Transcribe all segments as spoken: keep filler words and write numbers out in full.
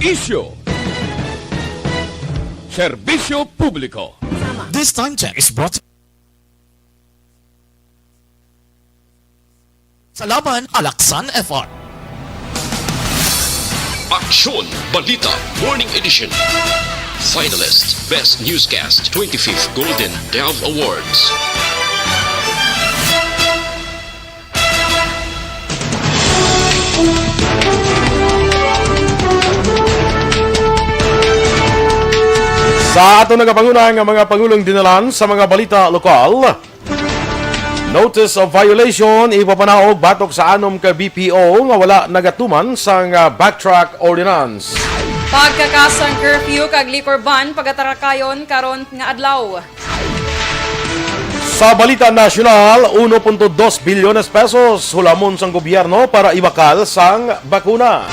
Isyu. Serbisyo publiko. This time check is brought sa Laban, Alaksan F R. Aksyon Balita Morning Edition. Finalist Best Newscast twenty-fifth Golden Dove Awards. Sa ato nagapanguna nga mga pangulong dinalan sa mga balita lokal, notice of violation ipapanaog batok sa anom ka B P O nga wala nagatuman sang, ah, backtrack ordinance. Pagkakasang curfew kag liquor ban pagatarakayon karon nga adlaw. Sa balita nasyonal, uno punto dos bilyones pesos hulamon sang gobyerno para ibakal sang bakuna.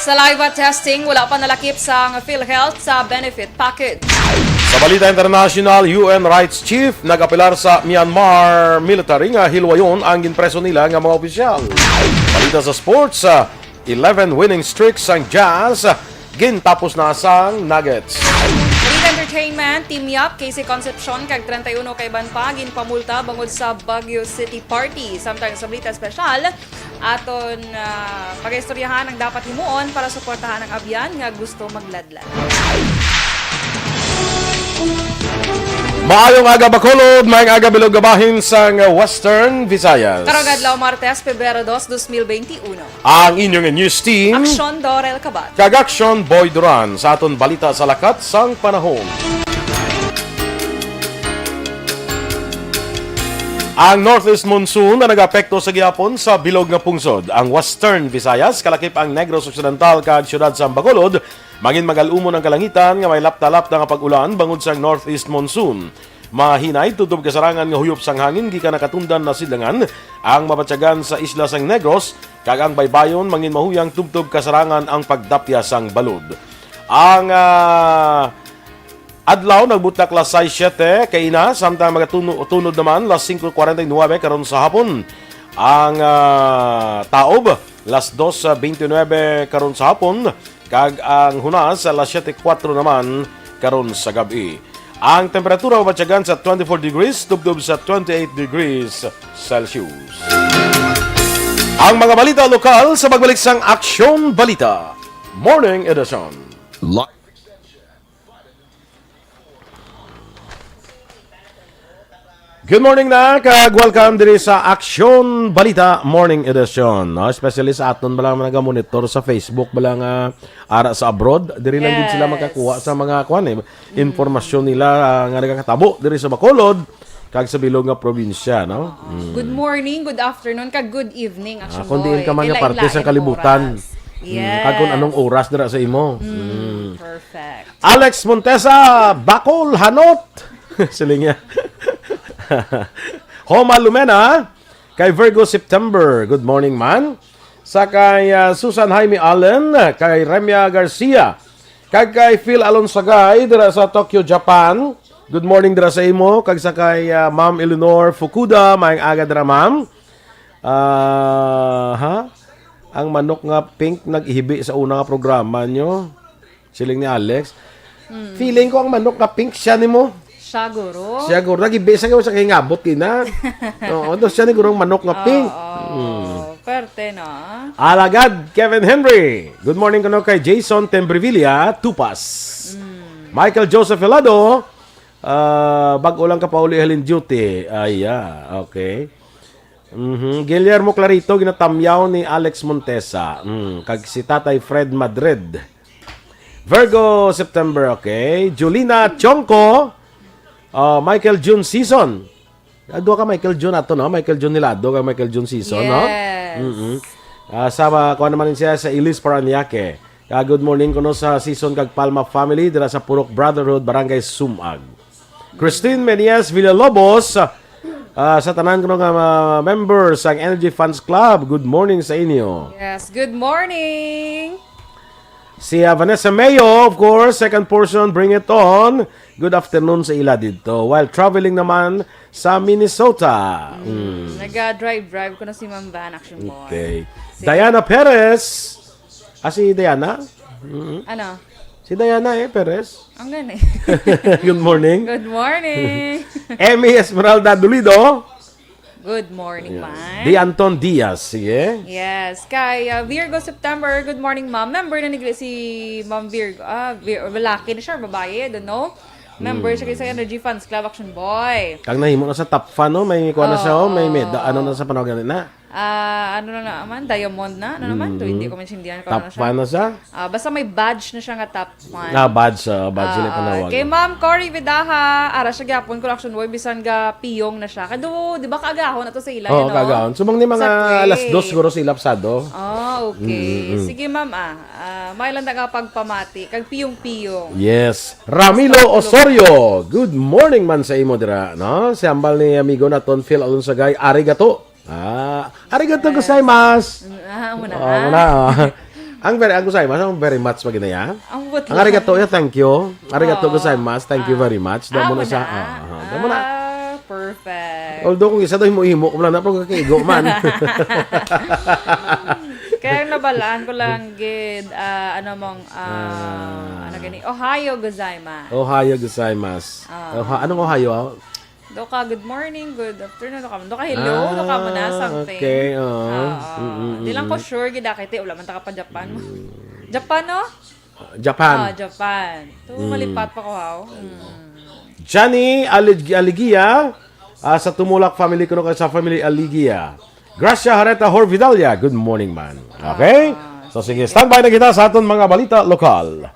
Saliva testing wala pa nalakip sang PhilHealth sa benefit package. Sa balita internasyonal, U N rights chief nag-apelar sa Myanmar military nga hilwayon ang ginpreso nila nga mga opisyal. Balita sa sports, ah, eleven winning streak sang Jazz, ah, gintapos na sang Nuggets. Balita entertainment, Team Yap, Casey Concepcion, kag treinta y uno ka iban pa ginpamulta bangod sa Baguio City Party. Samtang sa balita espesyal, aton, ah, pagaistoryahan ang dapat himuon para suportahan ang abyan nga gusto magladlad. Maayong aga, Bacolod. Maayong aga, bilog nga bahin sang Western Visayas. Karong adlaw, Martes, Pebrero dos, dos mil benti uno. Ang inyong news team, Aksyon Dorel Cabat kag Aksyon Boy Duran, sa aton balita sa lakat sang panahon. Ang northeast monsoon na nag-apekto sa gihapon sa bilog nga pungsod, ang Western Visayas, kalakip ang Negros Occidental kag siyudad sang Bacolod, mangin magal-umon ang kalangitan nga may lapta-lapta nga pag-ulan bangod sang northeast monsoon. Mahinay tubtob kasarangan nga huyop sang hangin gikan nakatundan na sidlangan ang mabatyagan sa isla sang Negros, kag ang baybayon mangin mahuyang tubtob kasarangan ang pagdapya sang balod. Ang, ah, adlaw nagbutak las sais siete kaina, samtang magatuno-, tunod naman las singko kwarenta y nuebe karon sa hapon. Ang, ah, taob, las dos benti nuebe karon sa hapon, kag ang hunas, las siete kuwatro naman karon sa gab-i. Ang temperatura mabatyagan sa twenty-four degrees, tubtob sa twenty-eight degrees Celsius. Ang mga balita lokal sa pagbalik sang Aksyon Balita Morning Edition. Live extension. Good morning na, kag welcome diri sa Aksyon Balita Morning Edition. No? Especially sa aton bala nga nagamonitor sa Facebook, bala nga ara sa abroad, diri lang gid sila Yes. makakuha sa mga kuan eh, Mm. impormasyon nila, ah, nga nagakatabo diri sa Bacolod kag sa bilog nga probinsya, no? Mm. Good morning, good afternoon, kag good evening, Ah, Action kung diin Boy. ka man nga Kay parte lain-lain sang kalibutan. Oras. Mm, kag kung Yes. anong oras dira sa imo. Mm, Mm. perfect. Alex Montesa, Bacol, Hanot. Siling niya. Homa Lumena, kay Virgo September. Good morning, man. Sa kay, ah, Susan Jaime Allen, kay Remia Garcia, kag kay Phil Alonsagay, dira sa Tokyo, Japan. Good morning dira sa imo, kag sa kay, ah, Ma'am Eleanor Fukuda, maayong aga dira, ma'am. Ah, ha? Ang manok nga pink nag-ihibi sa una nga programa nyo. Siling ni Alex. Mm. Feeling ko ang manok nga pink siya nimo. Siya guro. Siya guro. Nag-ibi sa kay sa kahingabot kina. Oo, do siya ni guro ang manok nga pink. Oo, Mm. perte na. Alagad, Kevin Henry. Good morning kuno kay Jason Tembrevilla, Tupas. Mm. Michael Joseph Helado, ah, bag-o lang ka pauli halin duty. Ay, yeah. Okay. Mhm. Guillermo Clarito, ginatamyaw ni Alex Montesa. Mm. Kag si Tatay Fred Madrid. Virgo, September, okay. Julina Chonco, ah, Michael June Season. Ah, duha ka Michael June ato, no? Michael June Hilado kag Michael June Season, no? Yes. Mm-mm. Ah, sa, ah, kuha naman siya sa Ilis Paranaque. Ah, good morning kuno sa Season kag Palma family dira sa Purok Brotherhood, Barangay Sumag. Christine Menias Villalobos, ah, sa tanan kuno nga mga members sang Energy Fans Club, good morning sa inyo. Yes, good morning. Si, ah, Vanessa Mayo, of course, second portion, bring it on. Good afternoon sa ila dito. While traveling naman sa Minnesota. Mm. Mm. Naga-drive-drive ko na si Ma'am Van, Action Boy. Okay. Si Diana Perez. Ah, si Diana? Mm. Ano? Si Diana eh, Perez. Ang gani. Good morning. Good morning. Emmy Esmeralda Dolido. Good morning, man. Di Anton Diaz, sige. Yes, kay uh, Virgo September, good morning, ma'am. Member na ni si Ma'am Virgo. Ah, Vir- lalaki na siya, babae, I don't know. Member siya kay sa Energy Fans Club, Action Boy. Kang nahimo na sa top fan, no? May kuha na siya, oh. May Oo. Meda, ano na sa panawag na? Ah, ano na naman? Diamond na? Ano naman? To, hindi ko maintindihan kung Top ano siya. fan na siya. Ah, basta may badge na siya nga top fan. Ah, badge, ah, badge sila Ah, panawag. Kay Ma'am Cory Vidaha, ara siya gyapon, Collection Boy, bisan ga piyong na siya. Kay do, di ba kaagahon na to sa ila, Oo, you know? Kaagahon. Subong ni mga Sa alas dos twenty. Siguro sila pasado. Oh, okay. Sige, ma'am, ah. Ah, may lang nga pagpamati. Kag piyong-piyong. Yes. Ramilo Osorio. Good morning man sa imo dira, no? Si ambal ni amigo naton Phil Alonsagay, arigato. Ah, arigato gozaimasu. Ah, muna. Oh, muna. Oh. Ang very, ang gozaimasu, ang very much pa ginaya. Ang butlo. Ang arigato, yeah, thank you. Arigato Oo. Gozaimasu, thank you Ah. very much. Damo na Amo sa, na. ah, ah, damo na. Ah, perfect. Although kung isa daw himo-himo ko lang na, pero kakaigo man. Kaya nabalaan ko lang gid, ah, ano mong, ah, ano gani, Ohayou gozaimasu. Ohayou gozaimasu. Ah. Oha, anong Ohayou? Ah? Do ka, good morning, good afternoon, do ka, do ka, hello, Ah, do ka man na, something. Okay, oo. Oo. Mm-mm. Di lang ko sure gid, ah, kay ti, wala man ta ka pa Japan. Japan, no? Japan. Ah, Japan. To, malipat pa ko, haw. Mm. Johnny Alig- Aligia, ah, sa Tumulak family kuno kay sa family Aligia. Gracia Hareta Horvidalia, good morning man. Okay? Ah, So sige, standby na kita sa aton mga balita lokal.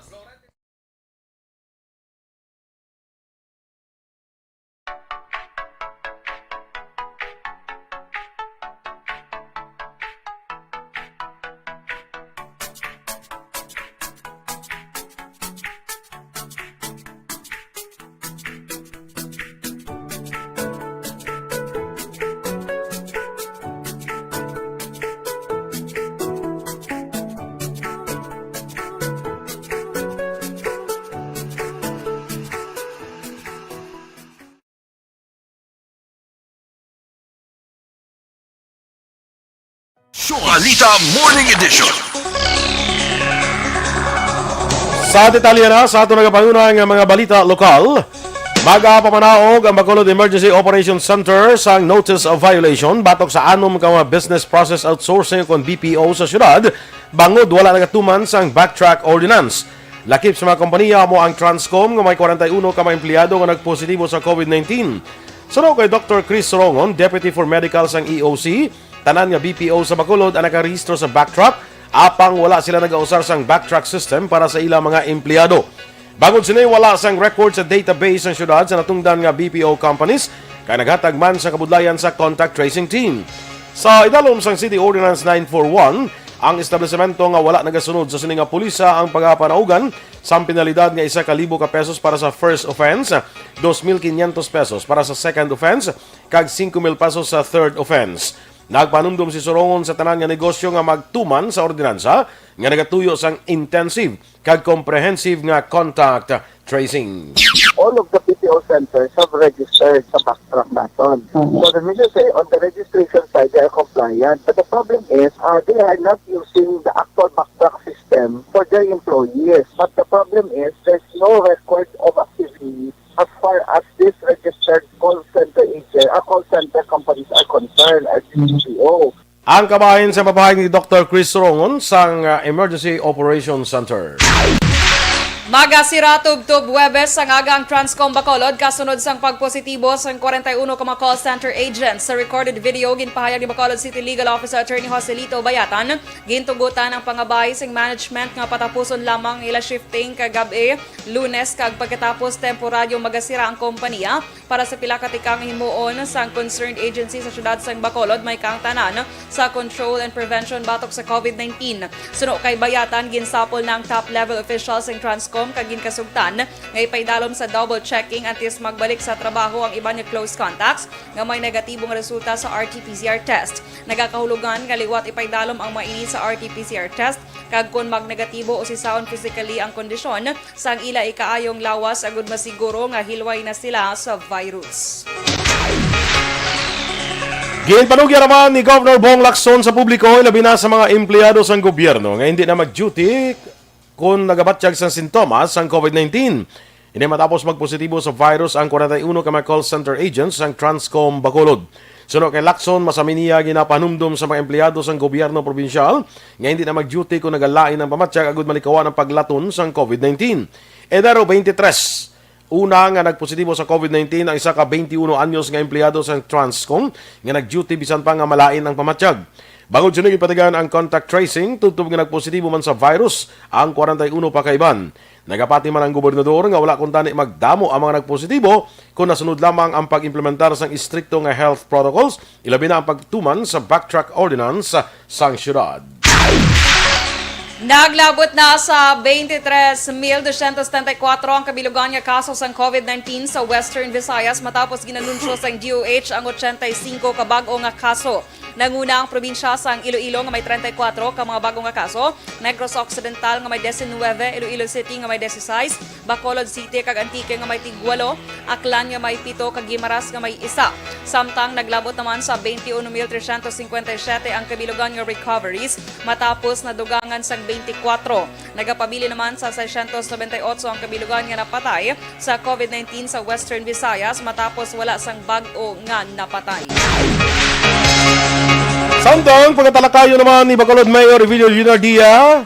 Balita Morning Edition. Sa detalye na sa aton nagapanguna nga mga balita lokal, magapamanaog ang Bacolod Emergency Operations Center sang notice of violation batok sa anom ka mga business process outsourcing kon B P O sa syudad bangod wala nagatuman sang backtrack ordinance. Lakip sa mga kompanya amo ang Transcom nga may kwarenta y uno ka mga empleyado nga nagpositibo sa COVID nineteen. Suno kay Doktor Chris Sorongon, Deputy for Medical sang E O C, tanan nga B P O sa Bacolod ang nakarehistro sa backtrack, apang wala sila nagausar sang backtrack system para sa ilang mga empleyado. Bangod sini, wala sang record sa database ang syudad sa natungdan nga B P O companies, kay naghatag man sa kabudlayan sa contact tracing team. Sa idalom sang City Ordinance nine four one, ang establisemento nga wala nagasunod sa sini nga pulisa ang pagapanaugan sang penalidad nga isa ka libo ka pesos para sa first offense, dos mil quinientos pesos para sa second offense, kag singko mil pesos sa third offense. Nagpanumdom si Sorongon sa tanan nga negosyo nga magtuman sa ordinansa nga nagatuyo sang intensive kag comprehensive nga contact tracing. All of the B P O centers have registered sa backtrack naton. So the meaning say, on the registration side, they are compliant. But the problem is, uh, they are not using the actual backtrack system for their employees. But the problem is, there's no record of activity as far as this registered call center agent, uh, call center companies are concerned, as B P O. Ang kabahin sa pamahayag ni Doktor Chris Rongon sang, uh, Emergency Operations Center. Magasira tubtob Huwebes sang aga ang Transcom Bacolod kasunod sang pagpositibo sang kwarenta y uno ka mga call center agents. Sa recorded video, ginpahayag ni Bacolod City Legal Officer Attorney Joselito Bayatan, gintugutan ang pangabahi sing management nga patapuson lamang ang ila shifting kagab-i, Lunes, kag pagkatapos temporaryo magasira ang kompanya. Para sa pila ka tikang himuon sang concerned agency sa siyudad sang Bacolod, may kaangtanan sa control and prevention batok sa COVID nineteen. Suno kay Bayatan, ginsapol na ang top-level officials sang Transcom kag ginkasugtan nga ipaidalom sa double checking antes magbalik sa trabaho ang iban nga close contacts nga may negatibong resulta sa R T P C R test. Nagakahulugan nga liwat ipaidalom ang mga ini sa R T P C R test, kag kon magnegatibo usisahon physically ang kondisyon, sang ila ikaayong lawas agud masiguro nga hilway na sila sa virus. Ginpanugya naman ni Governor Bong Lacson sa publiko, ilabi na sa mga empleyado sang gobyerno nga hindi na mag-duty kon nagabatyag sang sintomas sang COVID nineteen. Ini matapos magpositibo sa virus ang kwarenta y uno ka mga call center agents sang Transcom Bacolod. Suno kay Lacson, masami niya ginapanumdom sa mga empleyado sang gobyerno probinsyal nga hindi na mag-duty kung nagalain ang pamatyag agud malikawan ang paglaton sang COVID nineteen. Enero twenty-three, una nga nagpositibo sa COVID nineteen ang isa ka twenty-uno anyos nga empleyado sa Transcom nga nag-duty bisan pa nga malain ang pamatyag. Bangod sini, ginpatigayon ang contact tracing tubtob nga nagpositibo man sa virus ang kwarenta y uno pa ka iban. Nagapati man ang gobernador nga wala kuntani magdamo ang mga nagpositibo kon nasunod lamang ang pag-implementar sang istrikto nga health protocols, ilabi na ang pagtuman sa backtrack ordinance sang syudad. Naglabot na sa twenty-three mil dosyentos setenta y kuwatro ang kabilugan nga kaso sang COVID nineteen sa Western Visayas matapos ginanunsyo sang D O H ang ochenta y singko ka bag-o nga kaso. Nanguna ang probinsya sang Iloilo nga may treinta y kuwatro ka mga bag-o nga kaso, Negros Occidental nga may diecinuebe, Iloilo City nga may dieciséis, Bacolod City kag Antique nga may tigwalo, Aklan nga may pito, kag Guimaras nga may isa. Samtang naglabot naman sa twenty-uno mil trescientos cincuenta y siete ang kabilugan nga recoveries matapos nadugangan sang twenty-kuwatro. Nagapabilin naman sa seiscientos noventa y ocho ang kabilugan nga napatay sa COVID nineteen sa Western Visayas matapos wala sang bag-o nga napatay. Samtang pagatalakayon naman ni Bacolod Mayor Evelio Leonardia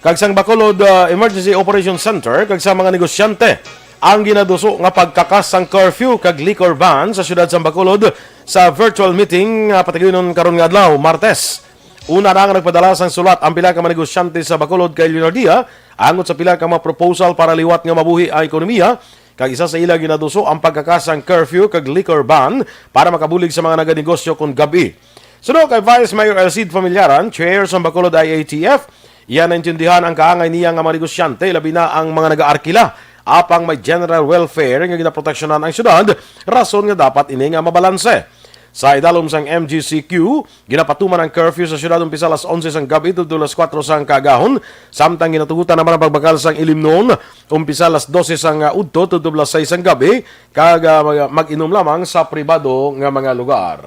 kag sang Bacolod, ah, Emergency Operation Center kag sa mga negosyante ang ginaduso nga pagkakas sang curfew kag liquor ban sa siyudad sang Bacolod sa virtual meeting nga patigayunon karon nga adlaw, Martes. Una na nga nagpadala sang sulat ang pila ka mga negosyante sa Bacolod kay Leonardia angot sa pila ka mga proposal para liwat nga mabuhi ang ekonomiya, kag isa sa ila ginaduso ang pagkakas sang curfew kag liquor ban para makabulig sa mga naganegosyo kon gab-i. Suno kay Vice Mayor El Cid Familiaran, chair sang Bacolod I A T F, iya naintindihan ang kaangay niya nga mga negosyante, labi na ang mga nagaarkila, apang may general welfare nga ginaproteksyonan ang syudad, rason nga dapat ini nga mabalanse. Sa idalom sang M G C Q, ginapatuman ang curfew sa syudad umpisa alas onse sang gab-i tubtob alas kuwatro sang kaagahon, samtang ginatugutan naman ang pagbakal sang ilimnon umpisa alas dose sang, ah, udto tubtob alas sais sang gab-i, kag, ah, mag-, mag-inom lamang sa pribado nga mga lugar.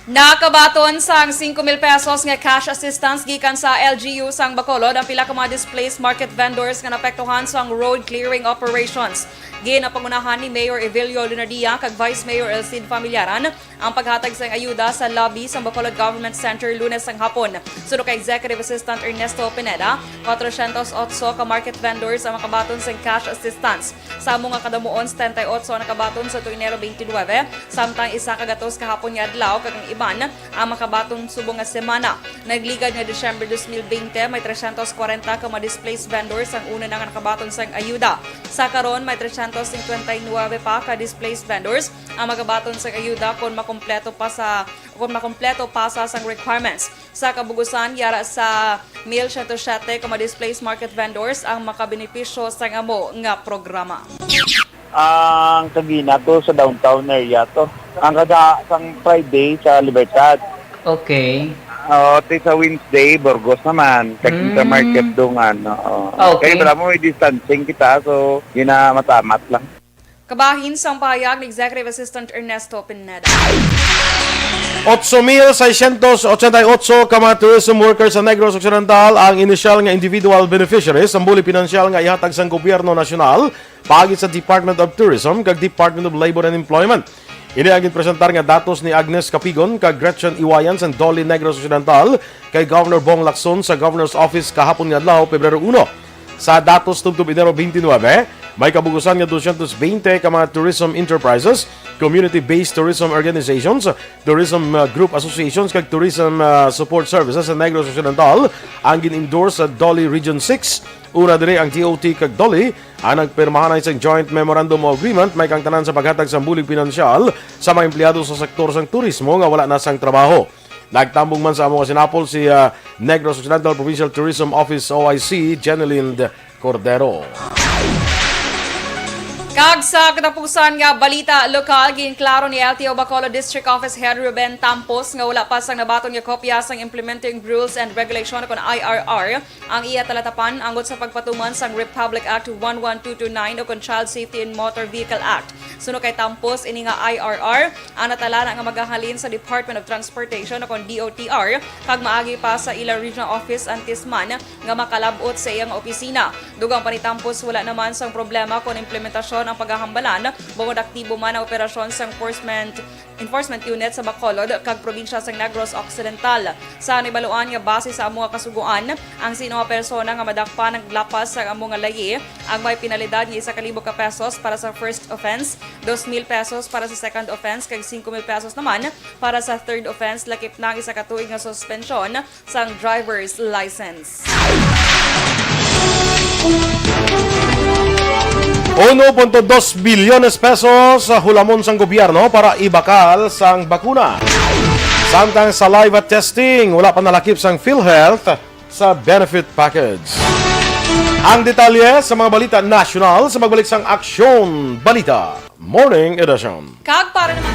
Nakabaton sang singko mil pesos nga cash assistance gikan sa L G U sang Bacolod ang pila ka mga displaced market vendors nga naapektuhan sang road clearing operations. Ginapangunahan ni Mayor Evelio Lunardia kag Vice Mayor El Cid Familiaran ang paghatag sang ayuda sa lobby sang Bacolod Government Center Lunes sang hapon. Suno kay Executive Assistant Ernesto Pineda, kwatrocientos otso ka market vendors ang makabaton sang cash assistance. Sa amo nga kadamuon, setenta y ocho ang nakabaton sa tuig Enero twenty-nine, samtang isa ka gatos kahapon nga adlaw kag ang iban ang makabaton subong nga semana. Nagligad nga Disyembre dos mil veinte, may trescientos kwarenta ka mga displaced vendors ang una na nga nakabaton sang ayuda. Sa karon, may trescientos cincuenta y nueve pa ka displaced vendors ang magabaton sang ayuda kon makompleto pa sa, kon makompleto pa sa sang requirements. Sa kabugusan, yara sa mil siyento siyete ka mga displaced market vendors ang makabenepisyo sang amo nga programa. Ang kagina to sa downtown area to. Ang kada sang Friday sa Libertad. Okay. O, ti sa Wednesday, Burgos naman. Kag sa Mm. market dungan, oo. Okay. Kaya wala mo, may distancing kita, so, yun na matamat lang. Kabahin sang pahayag ni Executive Assistant Ernesto Pineda. Ocho mil seiscientos ochenta y ocho ka mga tourism workers sa Negros Occidental ang inisyal nga individual beneficiaries sang bulig pinansyal nga ihatag sang gobyerno nasyonal paagi sa Department of Tourism kag Department of Labor and Employment. Ini ang ginpresentar nga datos ni Agnes Capigon kag Gretchen Iwayan sang DOLE Negros Occidental kay Governor Bong Lacson sa Governor's Office kahapon nga adlaw, Pebrero uno. Sa datos tubtob Enero twenty-nine, may kabugusan nga dosyentos bente ka mga tourism enterprises, community-based tourism organizations, tourism, uh, group associations, kag tourism, uh, support services sa Negros Occidental ang gin-endorse sa DOLE Region six. Una diri ang D O T kag DOLE ang nagpirmahanay sang Joint Memorandum of Agreement, may kaangtanan sa paghatag sang bulig pinansyal sa mga empleyado sa sektor sang turismo nga wala na sang trabaho. Nagtambong man sa amo nga sinapol si, ah, Negros Occidental Provincial Tourism Office O I C, Jenilyn Cordero. Kag sa katapusan nga balita lokal, ginklaro ni L T O Bacolod District Office Head Ruben Tampos nga wala pa sang nabaton nga kopya sang Implementing Rules and Regulation, kon I R R, ang iya talatapan angot sa pagpatuman sang Republic Act one one two two nine o kon Child Safety in Motor Vehicle Act. Suno kay Tampos, ini nga I R R ang natalana nga magahalin sa Department of Transportation o kon D O T R kag maagi pa sa ila regional office antes man nga makalab-ot sa iya nga opisina. Dugang pa ni Tampos, wala naman sang problema kon implementasyon ang paghahambalan, bangod aktibo man ang operasyon sang enforcement, enforcement unit sa Bacolod kag probinsya sang Negros Occidental. Sa nahibaluan nga base sa amo nga kasugoan, ang sino nga persona nga madakpan naglapas sang amo nga layi ang may penalidad nga isa ka libo ka pesos para sa first offense, dos mil pesos para sa second offense, kag singko mil pesos naman para sa third offense, lakip na ang isa ka tuig nga suspensyon sang driver's license. Uno punto dos bilyones pesos sa hulamon sang gobyerno para ibakal sang bakuna. Samtang saliva testing, wala pa nalakip sang PhilHealth sa benefit package. Ang detalye sa mga balita nasyonal sa pagbalik sang Aksyon Balita Morning Edition. Kag para naman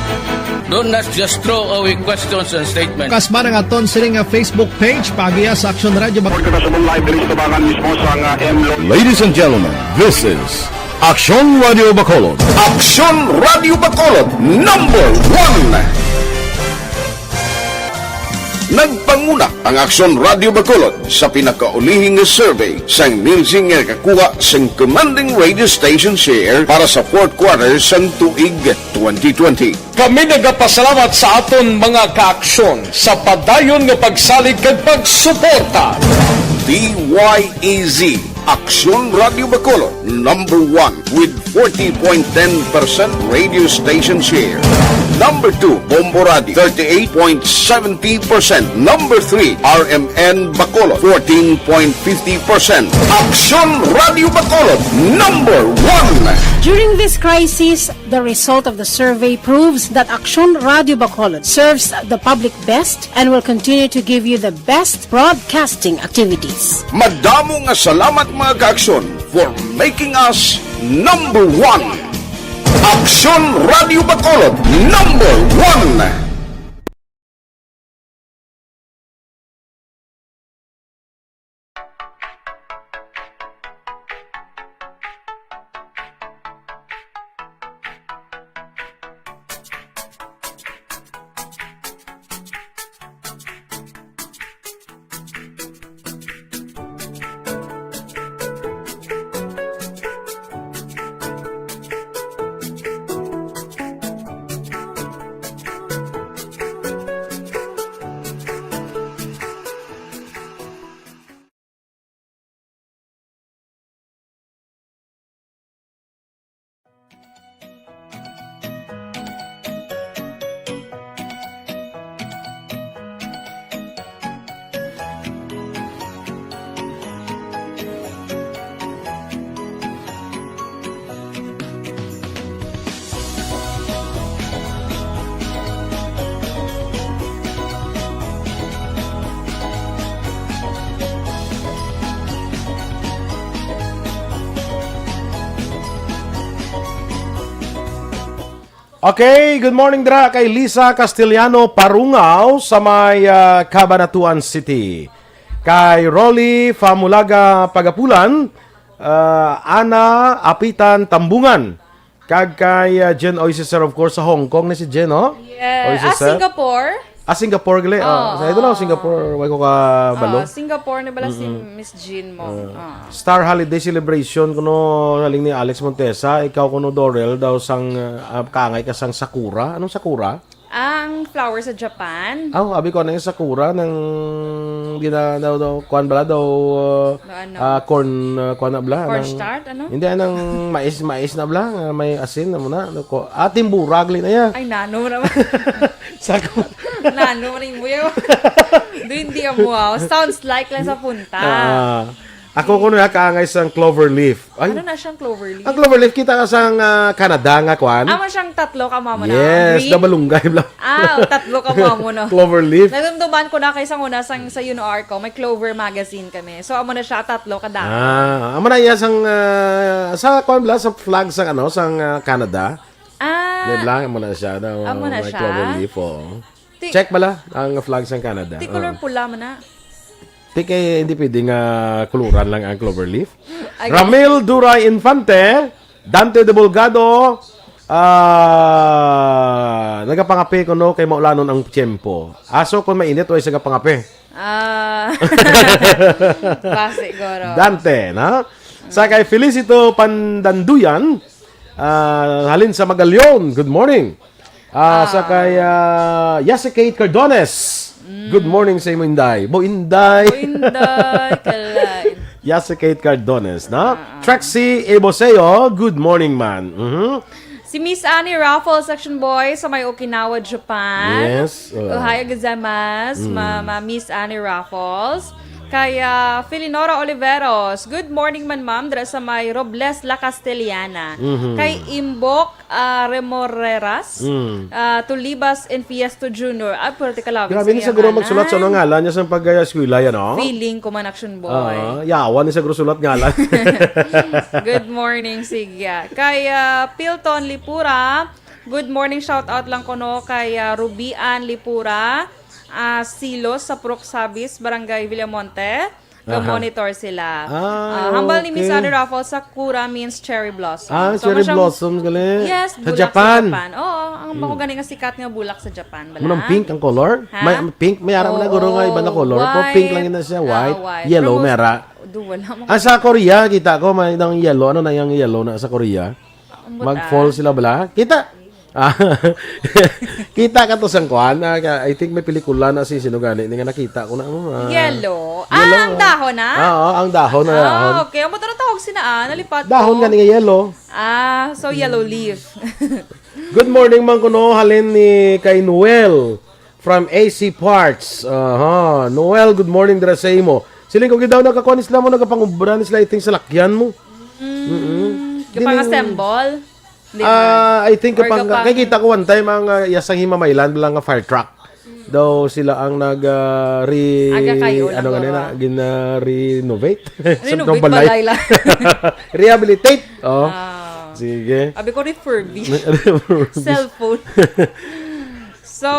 Don't just throw away questions and statements. Kasba nga aton sini nga Facebook page, paagiha sa Aksyon Radio Bac- Report ka sa live diri sa Tabangan mismo sa nga M Lo- Ladies and gentlemen, this is Aksyon Radio Bacolod. Aksyon Radio Bacolod, number one. Nagpanguna ang Aksyon Radio Bacolod sa pinakaulihi nga survey sang Nielsen nga nakakuha sang commanding radio station share para sa fourth quarter sang tuig twenty twenty. Kami nagapasalamat sa aton mga kaaksyon sa padayon nga pagsalig kag pagsuporta. D Y E Z, Aksyon Radio Bacolod, number one with forty point ten percent radio station share. Number two, Bombo Radio, thirty-eight point seventy percent. Number three, R M N Bacolod, fourteen point fifty percent. Aksyon Radio Bacolod, number one. During this crisis, the result of the survey proves that Aksyon Radio Bacolod serves the public best and will continue to give you the best broadcasting activities. Madamo nga salamat, mga kaaksyon, for making us number one. Aksyon Radio Bacolod, number one. Okay, good morning dira kay Lisa Castellano Parungaw sa may, ah, Cabanatuan City. Kay Rolly Famulaga Pagapulan, ah, Ana Apitan Tambungan, kag kay, ah, Jen Oisiser, of course, sa Hong Kong ni si Jen, no? Yes. Oisiser. Ah, Singapore? Ah, Singapore gali. Ah, Oo. Sa ito lang, Singapore, wala ko kabalo. Ah, Singapore na bala si Mm-mm. Miss Jean mo. Ah. Ah. Star Holiday Celebration, kuno, haling ni Alex Montesa, ikaw kuno, Dorel, daw sang, ah, kaangay ka sang sakura. Anong sakura? Ang flower sa Japan. Aw, abi ko, ano yung sakura ng gina-, daw, daw, kuwan bala, daw, uh, No, ano? ah, corn, uh, kuwan na bala, Corn ng starch, ano? Hindi, anong mais, mais na bala, nga may asin na muna. Ano ko? Ah, timburag, li na ya. Ay, nano mo naman. Sako. Nano mo rin mo yun. Do hindi mo, ah. Sounds like lang sa punta. Ah. Ako kuno ya kaangay sang clover leaf. Ay, Ano na siyang clover leaf? Ang clover leaf, kita ka sang, ah, Canada nga kwan? Amo siyang tatlo ka mamo na. Yes, Green? Nabalunggay lang. Ah, tatlo ka mamo na. Clover leaf. Nadumduman ko na kay sang una sang sa U N R ko, may clover magazine kami. So, amo na siya, tatlo ka dami. Ah, amo na iya sang, ah, sa kwan bala, sa flag sang ano, sang, ah, Canada. Ah. Di ba? Amo na siya, na, Amo na may siya? Clover leaf, oh. Ti- Check bala ang flag sang Canada. Ti color Oh. pula man na. Ti kay hindi pwede nga kuluran lang ang clover leaf. Ay, Ramil Duray Infante, Dante de Bolgado, ah, nagapangape kuno kay maulanon ang tiyempo. Aso kung mainit, way sa gapangape. Ah. Basi, guro. Dante, na? Sa kay Felicito Pandanduyan, ah, halin sa Magalion, good morning. Ah, sa Ah. kay, ah, Yasi Kate Cardones, good morning sa imo, Inday. Bo, Inday. Bo, Inday, kalain. Yasi Kate Cardones, na? Ah, ah. Trexie Eboseo, good morning, man. Mhm. Si Miss Annie Raffles, section boy sa may Okinawa, Japan. Yes, uh. Ohayo gozaimasu, Mm. Mama Miss Annie Raffles. Kay, ah, Felinora Oliveros, "Good morning man, ma'am, dira sa may Robles, La Castellana." Mhm. Kay Imbok, ah, Remoreras, Mm. ah, Tulibas and Fiesto Junior. Ah, pwerte ka labi Grabe sa ni iya siguro ngalan. Magsulat sa unang ngalan niya sa pag-eskwela yan, no? Feeling ko man, action boy. Ah, yawan ni siguro sulat ngalan. Good morning, sige. Kay, ah, Pilton Lipura, good morning, shout out lang kuno kay, ah, Rubian Lipura, ah, Silos sa Purok Sabis, Barangay Villamonte. Aha. Ga-monitor sila. Ah, Ah, hambal ni Miss okay. Anne Raffles, Sakura means cherry blossom. Ah, So, cherry masyang blossoms, gali. Yes, Sa bulak Japan. sa Japan. Oo, ang Mm. bako gani nga sikat nga bulak sa Japan, bala. Manang pink ang color? Ha? May pink, may ara man na Oh, guro nga iba na color. Pero pink lang yun na siya, ah, white. White. Yellow, Pero may ara. Do, wala mo Ah, sa Korea, kita ko, may nang yellow. Ano na yung yellow na sa Korea? Ambot, Mag-fall ah. sila bala. Kita. Ah, kita ka to sang kuan. Ah, ka- I think may pelikula na si sino gani ni nga nakita ko na. Ano, ah, Yellow. Ah, yellow, ang ah. dahon na? Ah, oo, ang dahon na Ah, dahon. okay. Ambot, ano tawag sina, ah? Nalipat Dahon ko. gani nga yellow. Ah, so yellow leaf. Good morning, man kuno, halin ni kay Noel from A C Parts. Aha. Noel, good morning dira sa imo. Siling ko, gidaw nakakuan sila mo, nagapangubra ni sila iting salakyan mo. Mm. Mm-mm. Kapang Dining- assemble? Di ba? Ah, I think Or kapang, kapang kay kita ko one time ang, ah, yasang himamaylan lang nga fire truck. Daw sila ang nag, ah, re-, Aga kayo, ano lang, nga nila, guro. gina-renovate. Sa Renovate balay. balay lang. Rehabilitate. Oh. Ah. Sige. Abi ko, refurbish. Refurbish. Cellphone. So,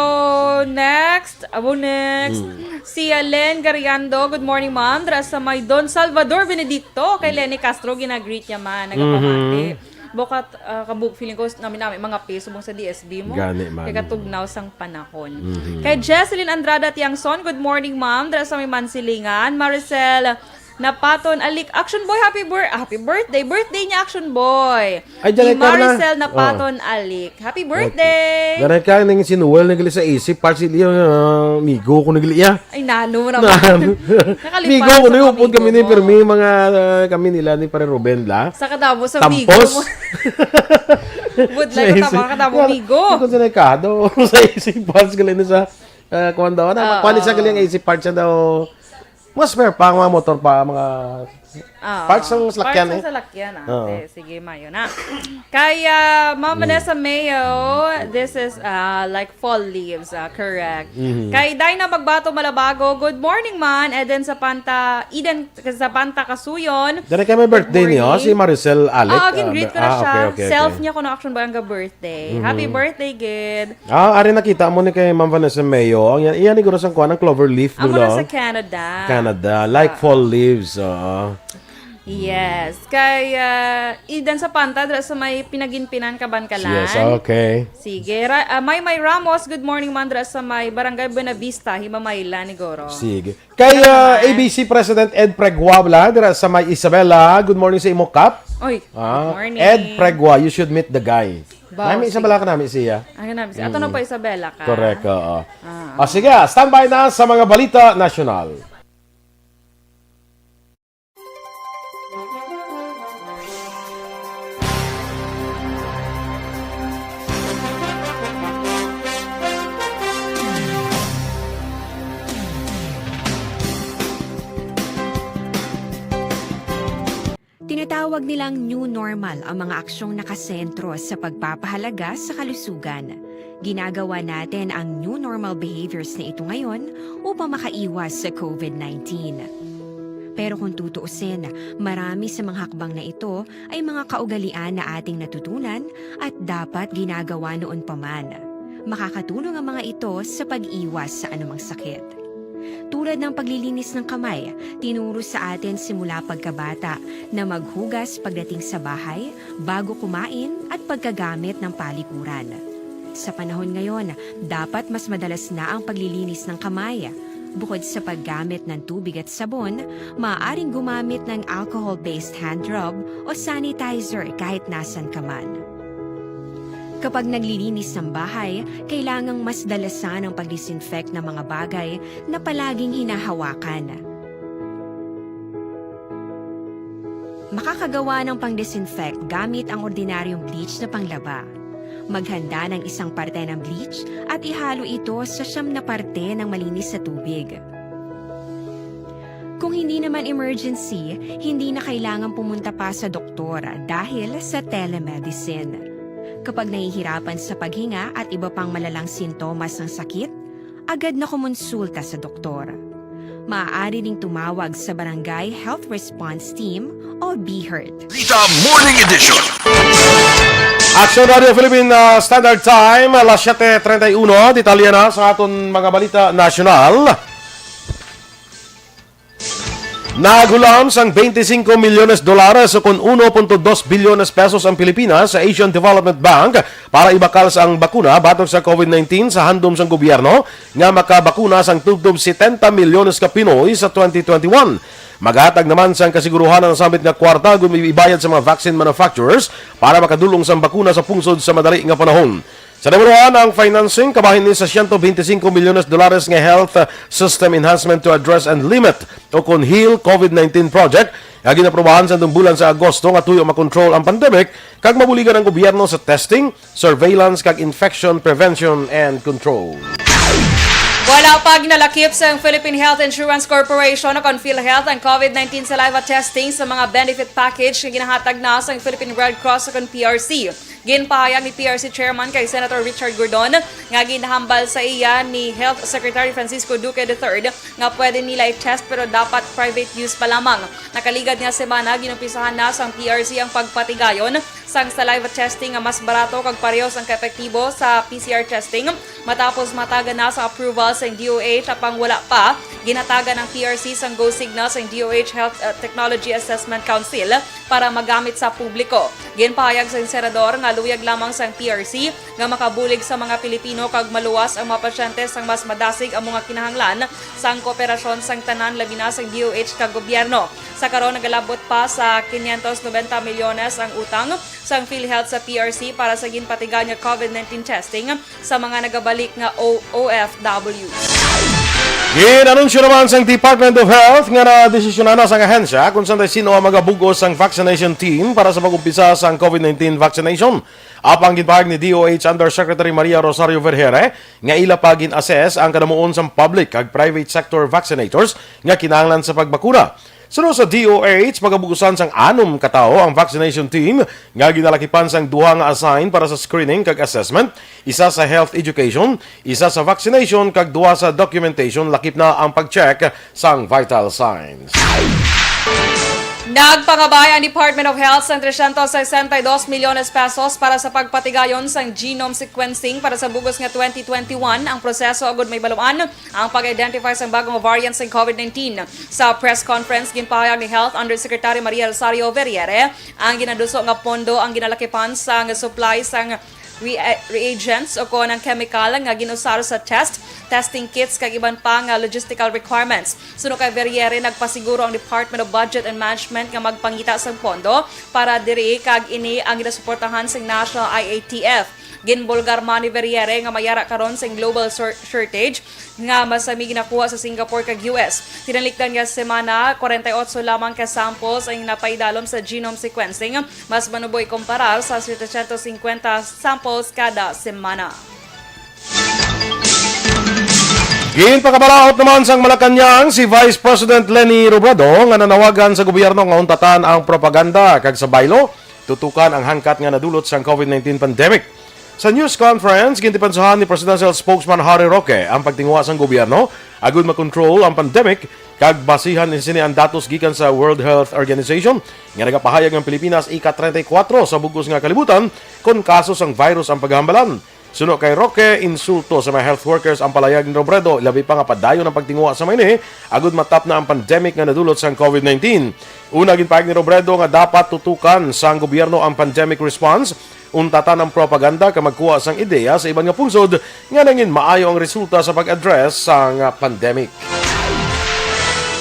next. Abo, next. Mm. Si Alen Gariando. "Good morning, ma'am. Dira sa may Don Salvador Benedicto." Kay Lenny Castro, ginagreet niya man. Nagapamati. Mhm. Bukat, ah, kabug, feeling ko, nami-nami, mga pay, subong sa D S B mo. Gani man. Kay katugnaw sang panahon. Mhm. Kay Jesselyn Andrada Tiangson, "Good morning, ma'am. Dira sa may Mansilingan." Maricel Napaton Alik, Action Boy, happy bir-, happy birthday. Birthday niya, Action Boy. Ay, Ni dyan ay Carla. Maricel Napaton Oh. Alik. Happy birthday! Garay ka, nang si Noel, nagli sa A C Parts, iliya, ah, migo ko nagli, ah. Ay, nano mo naman. Nano. Nakalipas Migo ko sa na yung mga upod kami migo ni mo. Permi, mga, ah, kami nila ni Pare Ruben, la. Sa kadamo sa Tampos. migo mo. Budlay ko, Sa tama, A C. kadamo Wala, migo. Ito sa nakado, sa A C Parts, galing na sa, ah, kuwan daw, ano, Oo. kuwan siya galing A C Parts siya daw. Mga spare pa, mga motor pa, mga Ah, parts ng salakyan, parts ng eh. salakyan, ah. Oo. Okay, sige, mayo na. Kaya, Ma'am Mm. Vanessa Mayo, this is, ah, like fall leaves, ah, correct. Mhm. Kay Dinah Magbato Malabago, "Good morning, man." Eden Zapanta, Eden Zapanta Kasuyon. Dali kay may Good birthday niyo, morning. si Maricel Alec. Ah, Ah, gin-greet ko na ah, siya. okay, okay, Self okay. niya ko na action ba ang birthday. Mhm. Happy birthday, gid. Ah, ari nakita mo ni kay Ma'am Vanessa Mayo. Ang yan, iyan ni guro sang kuan, ang clover leaf, Amo no? na sa Canada. Canada, like Ah. fall leaves, oo. Yes. Kay, ah, Eden Zapanta, dira sa may Pinaginpinan, Kabankalan. Yes, okay. Sige. Ra-, ah, Maymay Ramos, "Good morning, man," dira sa may Barangay Buenavista, Himamaylan, ni Goro. Sige. Kay, ah, Salamat. A B C President Ed Pregua, bala, dira sa may Isabela, "Good morning sa imo, Kap." Oy, Ah, good morning. Ed Pregua, you should meet the guy. Ba, Nami sige. Isabela ka, nami siya. Ang nami siya. Ato na Mm. pa Isabela ka. Correct, oo. Ah. Ah, sige, standby na sa mga balita nasyonal. Tinatawag nilang new normal ang mga aksyong nakasentro sa pagpapahalaga sa kalusugan. Ginagawa natin ang new normal behaviors na ito ngayon upang makaiwas sa COVID nineteen. Pero kung tutuusin, marami sa mga hakbang na ito ay mga kaugalian na ating natutunan at dapat ginagawa noon pa man. Makakatulong ang mga ito sa pag-iwas sa anumang sakit. Tulad ng paglilinis ng kamay, tinuro sa atin simula pagkabata na maghugas pagdating sa bahay, bago kumain at pagkagamit ng palikuran. Sa panahon ngayon, dapat mas madalas na ang paglilinis ng kamay. Bukod sa paggamit ng tubig at sabon, maaaring gumamit ng alcohol-based hand rub o sanitizer kahit nasan ka man. Kapag naglilinis ng bahay, kailangang mas dalasan ang pag-disinfect ng mga bagay na palaging hinahawakan. Makakagawa ng pang-disinfect gamit ang ordinaryong bleach na panglaba. Maghanda ng isang parte ng bleach at ihalo ito sa siyam na parte ng malinis na tubig. Kung hindi naman emergency, hindi na kailangan pumunta pa sa doktor dahil sa telemedicine. Kapag nahihirapan sa paghinga at iba pang malalang sintomas ng sakit, agad na kumonsulta sa doktor. Maaari ding tumawag sa Barangay Health Response Team o BHERT. Balita Morning Edition. Action Radio Philippine, uh, Standard Time, alas siyete treinta y uno. Detalye na sa aton mga balita nasyonal. Naghulam sang twenty-five milyones dolares o kon uno punto dos bilyones pesos ang Pilipinas sa Asian Development Bank para ibakal sang bakuna batok sa COVID nineteen sa handom sang gobyerno nga makabakuna sang tubtob setenta milyones ka Pinoy sa twenty twenty-one. Maghatag naman sang kasiguruhan ang sambit nga kwarta kon ibayad sa mga vaccine manufacturers para makadul-ong sang bakuna sa pungsod sa madali nga panahon. Sa nabaluan ang financing, kabahin ni sa siyento bente singko milyones dolares nga Health System Enhancement to Address and Limit o kon HEAL COVID nineteen project nga ginaprobahan sa bulan sa Agosto nga tuyo makontrol ang pandemic kag mabuligan ang gobyerno sa testing, surveillance kag infection prevention and control. Wala pa ginalakip sang Philippine Health Insurance Corporation o kon PhilHealth ang COVID nineteen saliva testing sa mga benefit package nga ginahatag na sang Philippine Red Cross o kon P R C. Ginpahayag ni P R C Chairman kay Senator Richard Gordon nga ginahambal sa iya ni Health Secretary Francisco Duque the third nga pwede nila i-test pero dapat private use pa lamang. Nakaligad nga semana, ginumpisahan na sang P R C ang pagpatigayon sang saliva testing nga mas barato kag parehos ang kaepektibo sa P C R testing matapos matagan na sa approval sang D O H, apang wala pa ginatagan ang P R C sang go signal sang D O H Health, uh, Technology Assessment Council para magamit sa publiko. Ginpahayag sang senador nga luyag lamang sang P R C nga makabulig sa mga Pilipino kag maluwas ang mga pasyente sang mas madasig ang mga kinahanglan sang kooperasyon sang tanan, labi na sang D O H kag gobyerno. Sa karon, nagalabot pa sa quinientos noventa milyones ang utang sang PhilHealth sa P R C para sa ginpatigayon nga COVID nineteen testing sa mga nagabalik nga O-, O F W. Gin-anunsyo naman sang Department of Health nga nadesisyonan na sang ahensya kung sanday sin-o ang magabug-os sang vaccination team para sa pag-umpisa sang COVID nineteen vaccination. Apang ginpahayag ni D O H Undersecretary Maria Rosario Vergeire nga ila pa gin-assess ang kadamuon sang public kag private sector vaccinators nga kinahanglan sa pagbakuna. Suno sa D O H, pagabugusan sang anom ka tawo ang vaccination team nga ginalakipan sang duha nga assign para sa screening kag assessment, isa sa health education, isa sa vaccination, kag duha sa documentation, lakip na ang pag-check sang vital signs. Nagpangabay ang Department of Health sang trescientos sesenta y dos milyones pesos para sa pagpatigayon sang genome sequencing para sa bug-os nga twenty twenty-one. Ang proseso agud may baluan ang pag-identify sang bagong variant sang COVID nineteen. Sa press conference, ginpahayag ni Health Undersecretary Maria Rosario Vergeire ang ginaduso nga pondo ang ginalakipan sang supply sang re-, reagents o kon ang chemical nga gin-usar sa test, testing kits kag iban pa nga logistical requirements. Suno kay Vergeire, nagpasiguro ang Department of Budget and Management nga magpangita sang pondo para diri kag ini ang ginasuportahan sang National I A T F. Ginbulgar man ni Vergeire nga may ara karon sing global shor-, shortage nga masami ginakuha sa Singapore kag U S. Tinalikdan nga semana, kwarenta y otso lamang ka samples ang napaidalom sa genome sequencing, mas manubo ikumparar sa setecientos cincuenta samples kada semana. Ginpakabalaod naman sang Malacañang si Vice President Leni Robredo nga nanawagan sa gobyerno nga untatan ang propaganda kag sa baylo tutukan ang hangkat nga nadulot sang covid nineteen pandemic. Sa news conference, gintipansahan ni Presidential Spokesman Harry Roque ang pagtinguha sang gobyerno agud makontrol ang pandemic kag basihan ni sini ang datos gikan sa World Health Organization nga nagapahayag ang Pilipinas ika treinta y cuatro sa bug-os nga kalibutan kon kaso sang virus ang paghambalan. Suno kay Roque, insulto sa mga health workers ang palayag ni Robredo, labi pa nga padayon ang pagtinguha sa mga ini agud matapna ang pandemic nga nadulot sang covid nineteen. Una, ginpahayag ni Robredo nga dapat tutukan sang gobyerno ang pandemic response, untatan ang propaganda kag magkuha sang ideya sa iban nga pungsod nga nangin maayo ang resulta sa pag-address sang pandemic.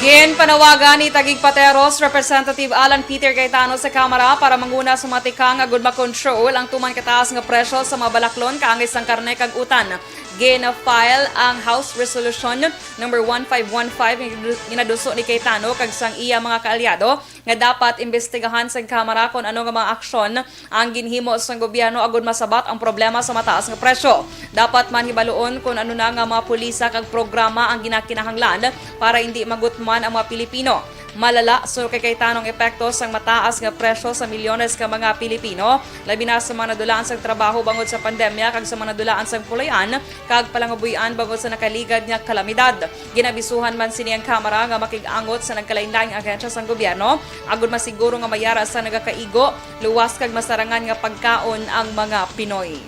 Ginpanawagan ni Taguig-Pateros Representative Alan Peter Cayetano sa Kamara para manguna sa mga tikang agud makontrol ang tuman kataas nga presyo sa mga balaklon kaangay sang karne kag utan. Gin-file ang House Resolution number one five one five nga ginaduso ni Cayetano kag sang iya mga kaalyado nga dapat imbestigahan sang Kamara kon ano nga mga aksyon ang ginhimo sang gobyerno agud masabat ang problema sa mataas nga presyo. Dapat man hibaluon kon ano na nga mga pulisa kag programa ang ginakinahanglan para indi magutman ang mga Pilipino. Malala, suno kay Cayetano, ang epekto sang mataas nga presyo sa milyones ka mga Pilipino, labi na sa mga nadulaan sang trabaho bangod sa pandemya kag sa mga nadulaan sang pulayan kag palangabuy-an bangod sa nakaligad nga kalamidad. Ginabisuhan man sini ang Kamara nga makig-angot sa nagkalainlaing ahensya sang gobyerno agud masiguro nga mayara sa nagakaigo, luwas kag masarangan nga pagkaon ang mga Pinoy.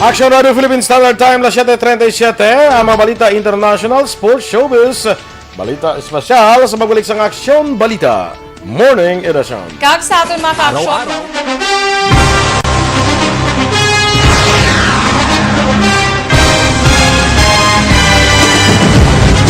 Action Radio Philippine Standard Time, las siete treinta y siete. Ang mga balita international, sports, showbiz, balita espesyal sa pagbalik sang Aksyon Balita Morning Edition. Kag sa aton mga ka-aksyon.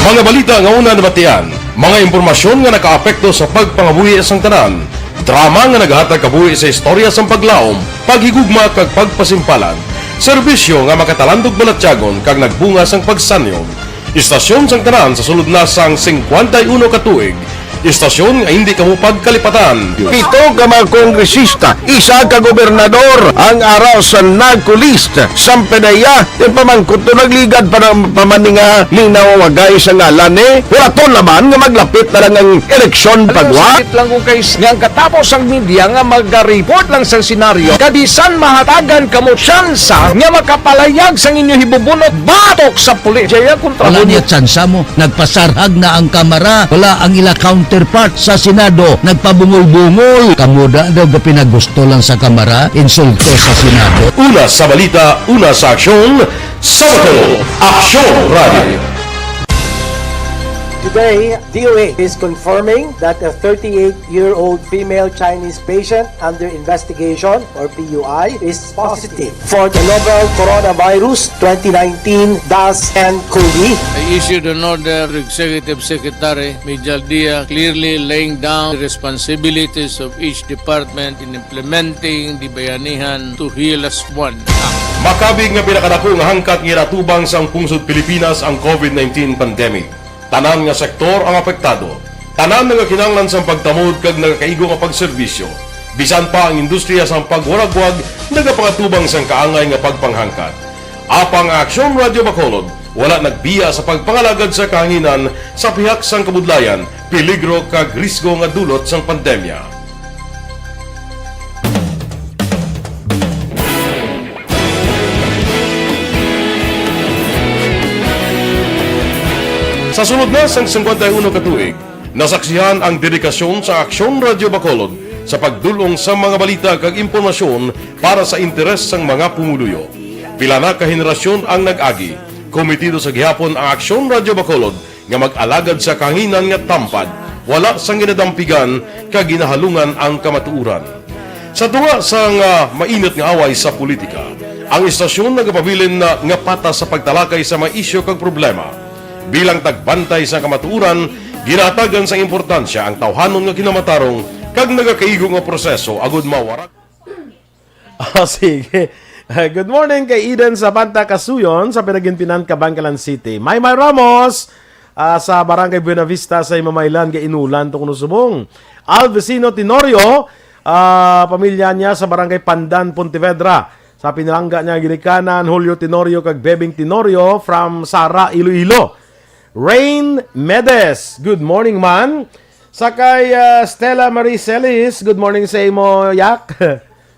Mga balita nga una nabatian, mga impormasyon nga nakaapekto sa pagpangabuhi sang tanan, drama nga naghatag kabuhi sa istorya sang paglaom, paghigugma kag pagpasimpalan, serbisyo nga makatalandog balatyagon kag nagbunga sang pagsanyon. Istasyon sang tanan sa sulod na sang singkwenta y uno ka tuig. Istasyon nga hindi kamo pagkalipatan. Pito ka mga kongresista, isa ka gobernador ang ara sa NAGCO list. Sampe na iya, di pa man kuto nagligad pa ng pamaninga, minaw wagay sa ngalan ni. Wala to naman nga maglapit na lang ang eleksyon pagwa. Sakit lang kung kay nga ang katapos ang media nga magareport lang sa senaryo, kabisan mahatagan kamo tsansa nga makapalayag sang inyo hibubunot batok sa pulis. Jaya kontra. Wala mo niya tsansa mo. Nagpasarhag na ang Kamara. Wala ang ila counterpart sa Senado. Nagpabungol-bungol. Kamo da daw gapinagusto lang sa Kamara, insulto sa Senado. Una sa balita, una sa aksyon, sa Bacolod, Aksyon Radio. Today, D O A is confirming that a thirty-eight-year-old female Chinese patient under investigation, or P U I, is positive for the novel coronavirus twenty nineteen dash ten COVID. I issued an order to Executive Secretary Mijal Dia, clearly laying down the responsibilities of each department in implementing the Bayanihan to Heal Us One Act. Makabig nga pinakadako nga hangkat nga ginatubang sang pungsod Pilipinas ang COVID nineteen pandemic. Tanan nga sektor ang apektado. Tanan nga kinahanglan sang pagtamod kag nagakaigo nga pagserbisyo. Bisan pa ang industriya sang pagwaragwag nagapangatubang sang kaangay nga pagpanghangkat. Apang ang Aksyon Radio Bacolod wala nagbiya sa pagpangalagad sa kahanginan sa pihak sang kabudlayan, peligro kag risgo nga dulot sang pandemya. Sa sulod na sang singkwenta y uno ka tuig, nasaksihan ang dedikasyon sa Aksyon Radio Bacolod sa pagdul-ong sa mga balita kag impormasyon para sa interes sang mga pumuluyo. Pila na ka henerasyon ang nag-agi, kometido sa gihapon ang Aksyon Radio Bacolod nga mag-alagad sa kahanginan nga tampad, wala sang ginadampigan kag ginahalungan ang kamatuoran. Sa tunga sang, ah, mainit nga away sa politika, ang istasyon nagapabilin na nga patas sa pagtalakay sa mga isyu kag problema. Bilang tagbantay sa kamatuoran, ginahatagan sang importansya ang tawhanon nga kinamatarong kag nagakaigo nga proseso agud mawarak. Ah, sige. Ah, good morning kay Eden Sabanta Kasuyon sa Pinaginpinan, Kabankalan City. Maymay Ramos, ah, sa Barangay Buenavista sa Himamaylan, kay Inulan to kuno subong. Alvecino Tenorio, ah, pamilya niya sa Barangay Pandan, Pontevedra. Sa pinalangga niya ginikanan, Julio Tenorio kag Bebing Tenorio from Sara, Iloilo. Rain Medes, good morning, man. Sa kay, ah, Stella Marie Celis, good morning sa imo, yak.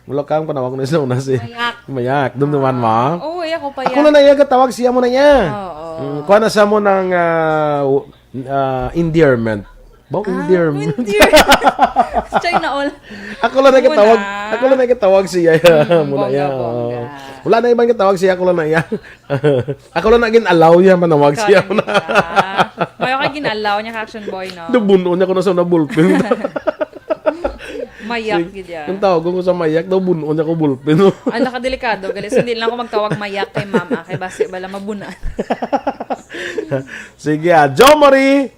Mula kang panawag na sa una si Mayak. Mayak, dumduman mo. Oo, ako pa Ako yan. Na naiya gatawag siya mo na iya. Oo. Mm, kuha na sa mo ng, ah, w- ah, endearment. Ba, Ah, endearment. Endear. China all. Ako lang Muna. Nagkatawag. Ako lang nagkatawag siya. Mm, Muna bongga, yan, oo. Bongga. Wala na ibang katawag siya, ako lang na iya. Ako lang na gin-allow niya manawag Ikaw siya lang muna. Gid, ah. Mayo ka gin-allow niya ka action boy, no? Nabuno niya ko na sa nabulpin. Mayak gid yan. Yung tawag ko sa mayak, daw buno niya ko bulpin. Ang nakadelikado, galis. Hindi lang ako magtawag mayak kay mama, kay basi bala mabunan. Sige, ah. Jo Marie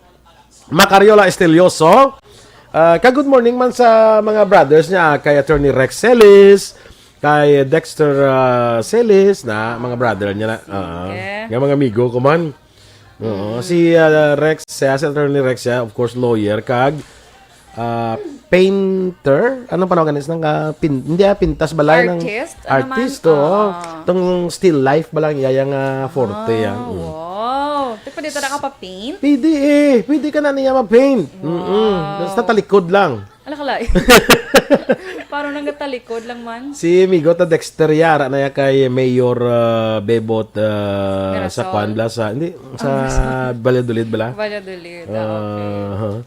Macariola Estelioso. Ah, ka good morning man sa mga brothers niya, kay Attorney Rex Celis, kay Dexter, ah, Celis, na mga brother niya na. Ah, Okay. Nga mga amigo ko man. Oo, si, ah, Rex, siya, si Attorney Rex, siya, of course, lawyer, kag, ah, painter. Anong panawagan is nang, ah, pin-, hindi, ah, pintas balay ng Artist? Ano man? Artist, oo. Ah. Itong still life ba lang, iya, iya nga forte, Ah, yan. Mm. Wow. Di pwede talaga ka pa-paint? Pwede eh. Pwede ka na niya ma-paint. Mm-mm. Wow. Basta talikod lang. Ala ka, lain. Parang nang talikod lang man. Si Migo ta Dexter Yara na ya kay Mayor, ah, Bebot, ah, sa Mirasol? Kwan bala, sa, hindi, sa Ah, Mirasol. Valladolid bala? Valladolid, ah, okay.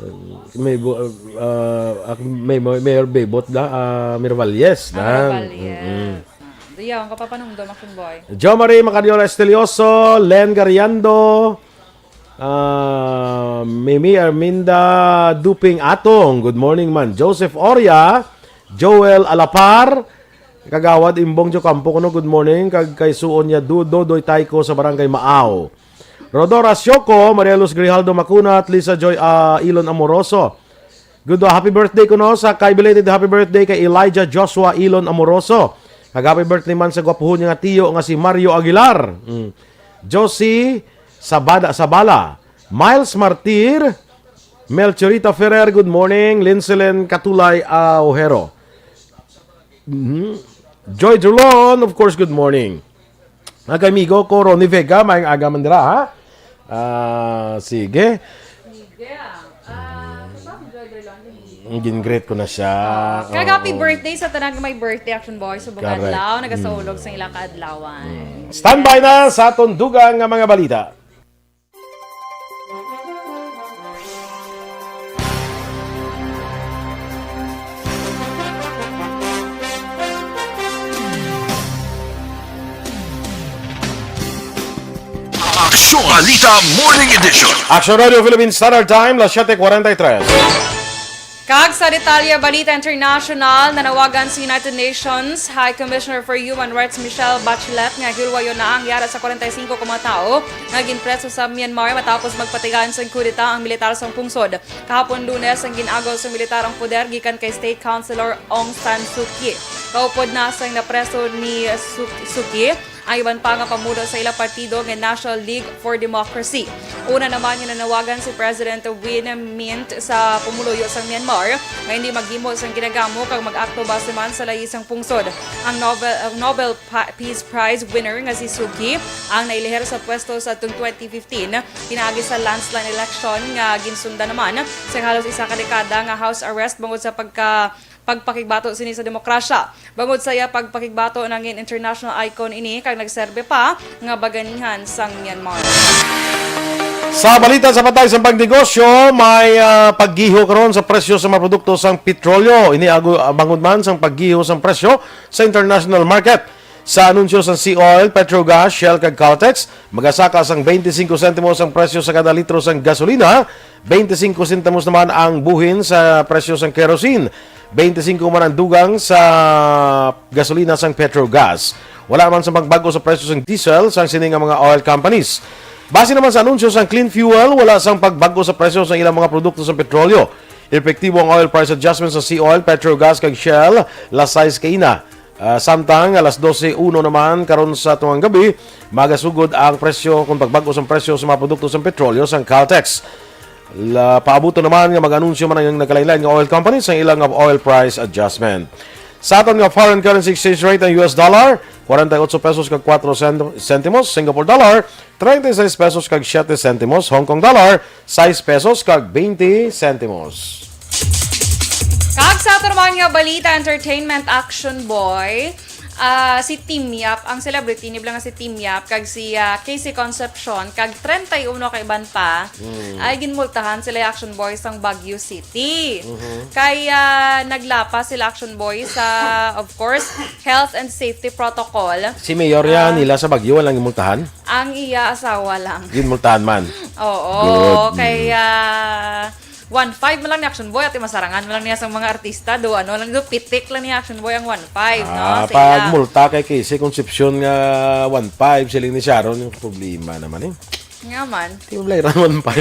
Ah, may bu-, ah, ak-, may, may, Mayor Bebot da, ah, Mirvalles Ah, da. Mirvalles. Mm-mm. Ah, dayaw, ang kapapanumdum, Action Boy. Jo Marie Macariola Estelioso, Len Gariando, ah, Mimi Arminda Duping Atong, good morning man. Joseph Oria, Joel Alapar, Kagawad Imbong Jocampo kuno, good morning. Kag kay suon niya, Du-, Dodoy Tayko sa Barangay Maaw. Rodora Sioco, Maria Luz Grijaldo Macunat, Lisa Joy, ah, Ilon Amoroso. Good, ah, happy birthday kuno sa kay belated happy birthday kay Elijah Joshua Ilon Amoroso. Kag happy birthday man sa gwapuhon niya nga tiyo nga si Mario Aguilar. Mm. Josie Sabada, Sabala. Miles Martir, Melchorita Ferrer, good morning. Linselin Katulay, ah, Ojero. Mhm. Joy Drulon, of course, good morning. Ang kay amigo ko, Ronnie Vega, maayong aga man dira, ha? Ah, sige. Sige, ah. Ah, sa ba, Joy Drulon, hindi. Gin-greet ko na siya. Ah, kag happy Oo. birthday sa tanan nga may birthday, Action Boy, subong Correct. adlaw, nagasaulog Mm. sa ilang kaadlawan. Mm. Standby na sa tundugan nga mga balita. Aksyon Balita Morning Edition. Action Radio Philippine Standard Time, las siete cuarenta y tres. Kag sa detalye, balita international, nanawagan si United Nations High Commissioner for Human Rights Michelle Bachelet nga hilwayon na ang yara sa kwarenta y singko ka mga tawo nga ginpreso sa Myanmar matapos magpatigayon sang kudeta ang militar sang pungsod. Kahapon Lunes, ang gin-agaw sang militar ang poder gikan kay State Councilor Aung San Suu Kyi. Kaupod na sang napreso ni Suu, Suu Kyi, ang iban pa nga pamuno sa ilang partido nga National League for Democracy. Una naman nga nanawagan si President Win Myint sa pumuluyo sang Myanmar nga hindi maghimo sang ginagamo kag mag-akto base man sa layi sang pungsod. Ang Nobel, ang Nobel Pa-, Peace Prize winner nga si Suu Kyi ang nailihir sa pwesto sa atong twenty fifteen, pinaagi sa landslide election nga ginsundan naman sa halos isa ka dekada nga house arrest bangod sa pagka pagpakigbato sini sa demokrasya. Bangod sa iya pagpakigbato, nangin international icon ini kag nagserbe pa nga baganihan sang Myanmar. Sa balita sa patay sa pagnegosyo, may, ah, paggiho karon sa presyo sa mga produkto sang petrolyo. Ini ago-, ah, bangod man sang paggiho sang presyo sa international market. Sa anunsyo sang Sea Oil, Petrogas, Shell kag Caltex, magasaka sang twenty-five sentimos ang presyo sa kada litro sang gasolina, twenty-five sentimos naman ang buhin sa presyo sang kerosene, twenty-five man ang dugang sa gasolina sang Petrogas. Wala man sang pagbag-o sa presyo sang diesel sang sini nga mga oil companies. Base naman sa anunsyo sang Clean Fuel, wala sang pagbag-o sa presyo sa ilang mga produkto sang petrolyo. Epektibo ang oil price adjustment sa Sea Oil, Petrogas kag Shell, las sais kaina. Ah, samtang alas dose uno naman karon sa tungang gabi, magasugod ang presyo kung pagbag-o sang presyo sa mga produkto sang petrolyo sang Caltex. La, paabuto naman nga mag-anunsyo man ang nagkalain-lain nga oil company sa ilang oil price adjustment. Sa aton nga foreign currency exchange rate, ang U S dollar, forty-eight pesos kag kuwatro cent-, sentimos, Singapore dollar, treinta y seis pesos kag siete sentimos, Hong Kong dollar, sais pesos kag twenty sentimos. Kag sa aton naman nga balita, entertainment, Action Boy, ah, si Team Yap, ang celebrity ni nga si Team Yap, kag si, ah, Casey Concepcion, kag treinta y uno ka iban pa, ay ginmultahan sila, Action Boy, sang Baguio City. Kay, ah, naglapas sila, Action Boy, sa, of course, health and safety protocol. Si Mayor ya Ah. nila sa Baguio, walang gimultahan? Ang iya asawa lang. Ginmultahan man. Oo, Good. Mm. kay, ah, one five man lang ni Action Boy, ati masarangan man lang niya sa mga artista, do ano lang, do pitik lang ni Action Boy ang one five, no? Ah, Sa pag ila. multa kay Casey Concepcion nga one five, siling ni Sharon, yung problema naman eh. Nga man. Di ba, Blair, one five?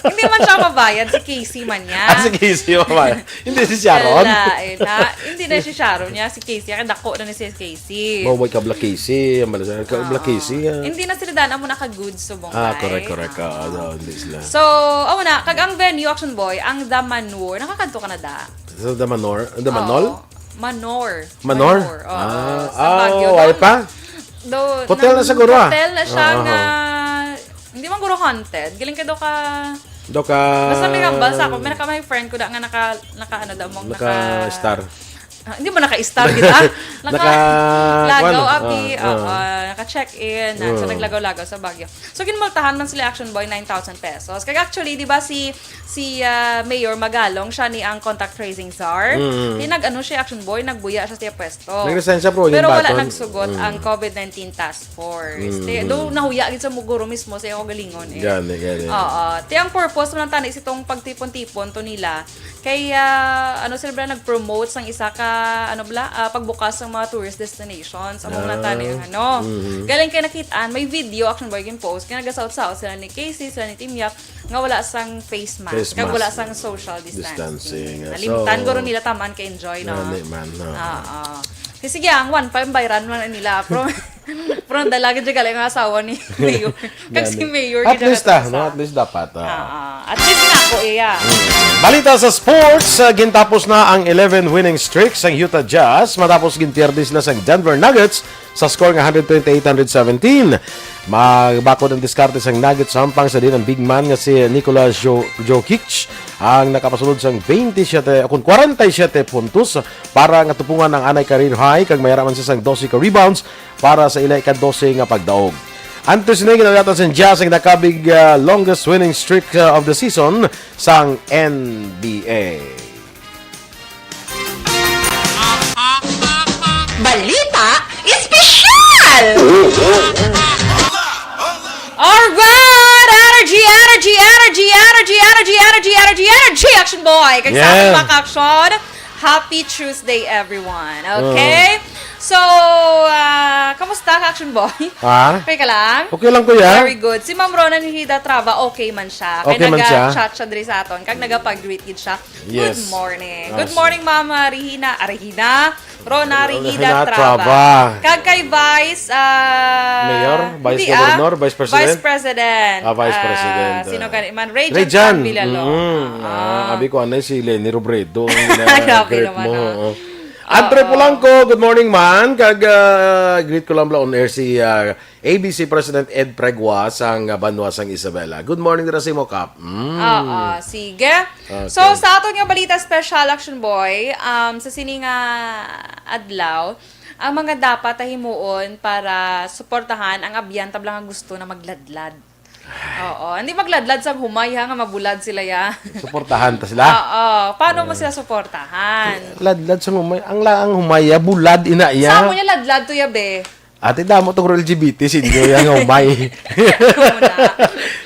Hindi man siya mabayad, si Casey man niya. Ah, si Casey mabayad. Hindi si Sharon? Wala, eh, na, hindi na si Sharon niya, si Casey. Kaya dako na ni si Casey. Mawag ka Black Casey, ang bala sa ka Black Oo. Casey, ah. Hindi na sila daan mo naka-goods subong Ah, kay. correct, correct. Ah, Oo. oo, hindi sila. So, amo na, kag ang venue, Action Boy, ang The Manor. Nakakadto ka na da? Sa The Manor? The Manol? Oo. Manor. Manor? Manor, oo. Ah, Sa ah, Baguio. wala Doon, pa? doon, Hotel na siguro, ah. hotel na siya Oo, nga, oo. hindi man guro haunted. Galing ka daw ka, Do ka Basta may hambal sa ako. May naka, may friend ko da nga naka, naka ano daw mong, naka, Naka-star. Ah, hindi mo naka-star kita. Naka, Naka, lagaw, kuwan, abi. ah, Oo, ah. naka-check-in. Na, so, Oo. naglagaw-lagaw sa Baguio. So, ginmultahan man sila, Action Boy, nine thousand pesos. Kaya actually, di ba, si, si, ah, Mayor Magalong, siya ni ang contact tracing czar. Mm. Di nag-ano siya, Action Boy, nagbuya siya sa pwesto. Nagresign siya, pero Pero yung wala baton. nagsugot Mm. ang COVID nineteen task force. Mm, Ti-, mm. do nahuya gid sa muguro mismo sa iyang kaugalingon, eh. Gani, gani. Oo. Ti ang purpose man tani sitong pagtipon-tipon to nila. Kay, ah, ano sila ba nag-promote sang isa ka, ano bala, ah, pagbukas sang mga tourist destinations. Amo na tani ang Ah. ano. Mhm. Galing kay nakitaan, may video, Action Boy, gin-post. Kay nagasaot-saot sila ni Casey, sila ni Team Yap, nga wala sang face mask, Face kag wala mask. sang social distancing. Distancing, ah, Nalimtan so, guro nila taman ka-enjoy, no? Gani man, no? Oo. Kay sige, ang one five bayran man nila. Pero, pero ang dalaga dyan galing ang asawa ni Mayor. Kag si Gani. Mayor, At gid least, ang ah, no? asawa. At least dapat, ah. Ah, ah. At least nga ako, iya. Balita sa sports, ah, gintapos na ang eleven winning streak sang Utah Jazz matapos ginpierde sila sang Denver Nuggets sa score nga hundred twenty-eight hundred seventeen. Magbakod ang diskarte sang Nuggets sa hampang sa diin ang big man nga si Nikola Jo-, Jokic ang nakapasulod sang twenty-seven, o kon kwarenta y siyete puntos para nga tupungan ang anay career high, kag may ara man siya sang dose ka rebounds para sa ila ika-dose nga pagdaog. Antes sini, ginawatan sang Jazz ang nakabig, ah, longest winning streak, ah, of the season sang N B A. Balita Espesyal! Alright! Energy, energy, energy, energy, energy, energy, energy, energy, Action Boy! Kag sa ating Yeah. mga ka-action, happy Tuesday, everyone. Okay? Oh. So, ah, kamusta ka, Action Boy? Ha? Okay ka lang? Okay lang, kuya. Very good. Si Ma'am Rona Nihida Traba, okay man siya. Kay Okay man siya. naga-chat siya diri sa aton. Kag nagapag-greet gid siya. Yes. Good morning. Ah, Good sige. morning, Mama Regina. Ah, Regina. Rona Rona Rihida Rihida Traba. Traba. Kag kay Vice, ah, Mayor? Vice hindi, Governor? ah. Vice President? Vice President. Ah, Vice Ah, President, sino ah. gani man? Ray Ray Jan Jan. Jan Villalon. Mm. Ah, Ah. abi ko, anay si Leni Robredo, ang, ah, Grabe greet naman, mo, ah. oo. Ah, Andre ah. Polanco, good morning, man. Kag, ah, greet ko lang pala on air si, ah, A B C President Ed Pregua sang, ah, banwa sang Isabela. Good morning dira sa imo, Kap. Mm. Oo, sige. Okay. So, sa aton nga balita special, Action Boy, um, sa sini nga adlaw, ang mga dapat ta himuon para suportahan ang abyan tabla nga gusto na magladlad. Oo, hindi magladlad sang humay, ha, nga mabulad sila, ya. Suportahan ta sila? Oo, paano mo Ah. sila suportahan? Ladlad sang humay. Ang la-, ang humay, ya, bulad, ina, ya. Sa amo niya, ladlad to, ya, be. Ate, damo tong L G B T sa inyo, ya, nga humay. Amo na.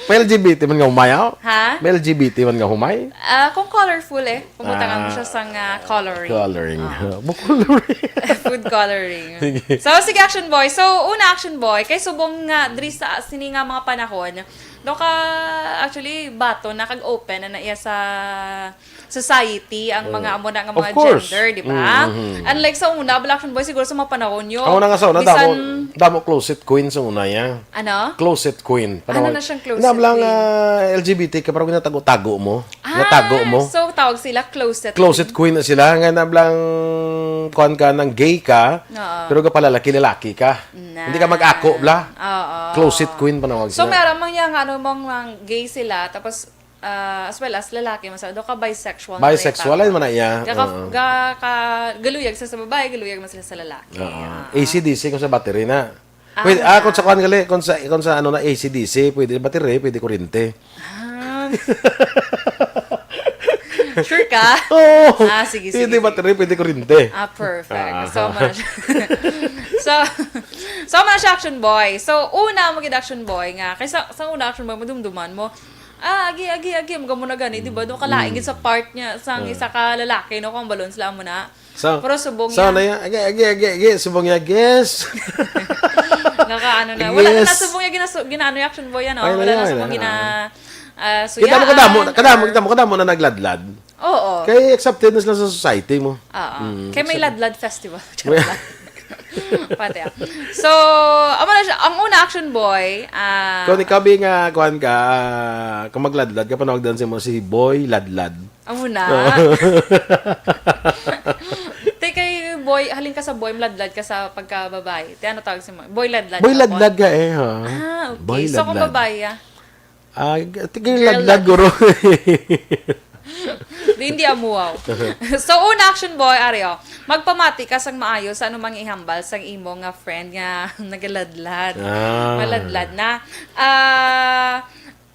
May L G B T man nga humay, oh? Ha? May L G B T man nga humay? Ah, kung colorful, eh. Kung butangan mo Ah, siya sang, ah, coloring. coloring. Ah. Bukoloring. Food coloring. Sige. So, sige, Action Boy. So, una, Action Boy, kay subong nga, diri sa sini nga mga panahon, do ka, actually, bato na kag open na na iya sa society ang Mm. mga amo na nga Of mga course. gender, di ba? Mm, mm, mm. Unlike sa una, bala, Action Boy, siguro sa mga panahon nyo, Amo na nga sa una, bisan damo, damo closet queen sa una, ya. Ano? Closet queen. Ano Panahon, na siyang closet na lang, queen? ah, L G B T ka, parang ginatago-tago mo. Natago Ah, mo. so tawag sila closet Closet queen. queen na sila. Nga nablang kuan ka, nang gay ka, Oo. pero gapalalaki-lalaki ka. Na. Hindi ka mag-ako, bla. Oo. Closet queen panawag So, sila. meron man niya nga, ano, mang, mang gay sila, tapos, ah, as well as lalaki, mas do ka bisexual na Bisexual, rin ay man na iya. Ga-, Oo. ga-, ka-, galuyag sa, sa babae, galuyag man sila sa lalaki. Oo. Ah. A C D C kung sa battery na. Ah, Pwede, wala. ah, kung sa kuan gali, kung sa, kung sa ano na, A C D C, pwede battery, pwede kuryente. Ah. Sure ka? Oo. Ah, sige, sige, Pwede sige. battery, pwede kuryente. Ah, perfect. Ah. So, amo na siya. So, so, amo na siya, Action Boy. So, una, mo gid, Action Boy, nga, kaysa, sa una, Action Boy, madumduman mo, ah, agi, agi, agi, mga mo na gani, di ba? Doon kalain Mm. gid sa part niya, sang Ah. isa ka lalaki, no, kung balon sila mo na. So, Pero subong so, niya. na yan, agi, agi, agi, agi, subong niya, guess. Naka, ano na. Wala na Yes. nasubong niya, ginasu-, ginaano yung Action Boy, ano? Ay, Wala na, na subong na. gina-, ah, Kita mo, suyaan. kadamo, kadamo, kita mo, kadamo na nagladlad. Oo. Kay accepted na sila sa society mo. Oo. Mm, Kay may accepted. Ladlad Festival. Charot lang. Pati ako. So, amo na siya. Ang una, Action Boy, ah, Kung ikaw, bi, nga, kuhan ka, ah, kung magladlad ka, panawag doon sa mo si Boy Ladlad. Amo na. Oo. Te, kay boy, halin ka sa boy, maladlad ka sa pagkababae. Te, ano tawag sa mo? Boy ladlad Boy ka po? ladlad ka eh, ha? Ah, okay. Boy So, kung ladlad. babae, ah? Ah, g-, tigil Girl ladlad, ladlad. guro. Di, hindi amuaw. So, una, Action Boy, ari, oh. Magpamati ka sang maayo sa anumang ihambal sang imo nga friend nga nagaladlad. Ah, Maladlad na. Ah,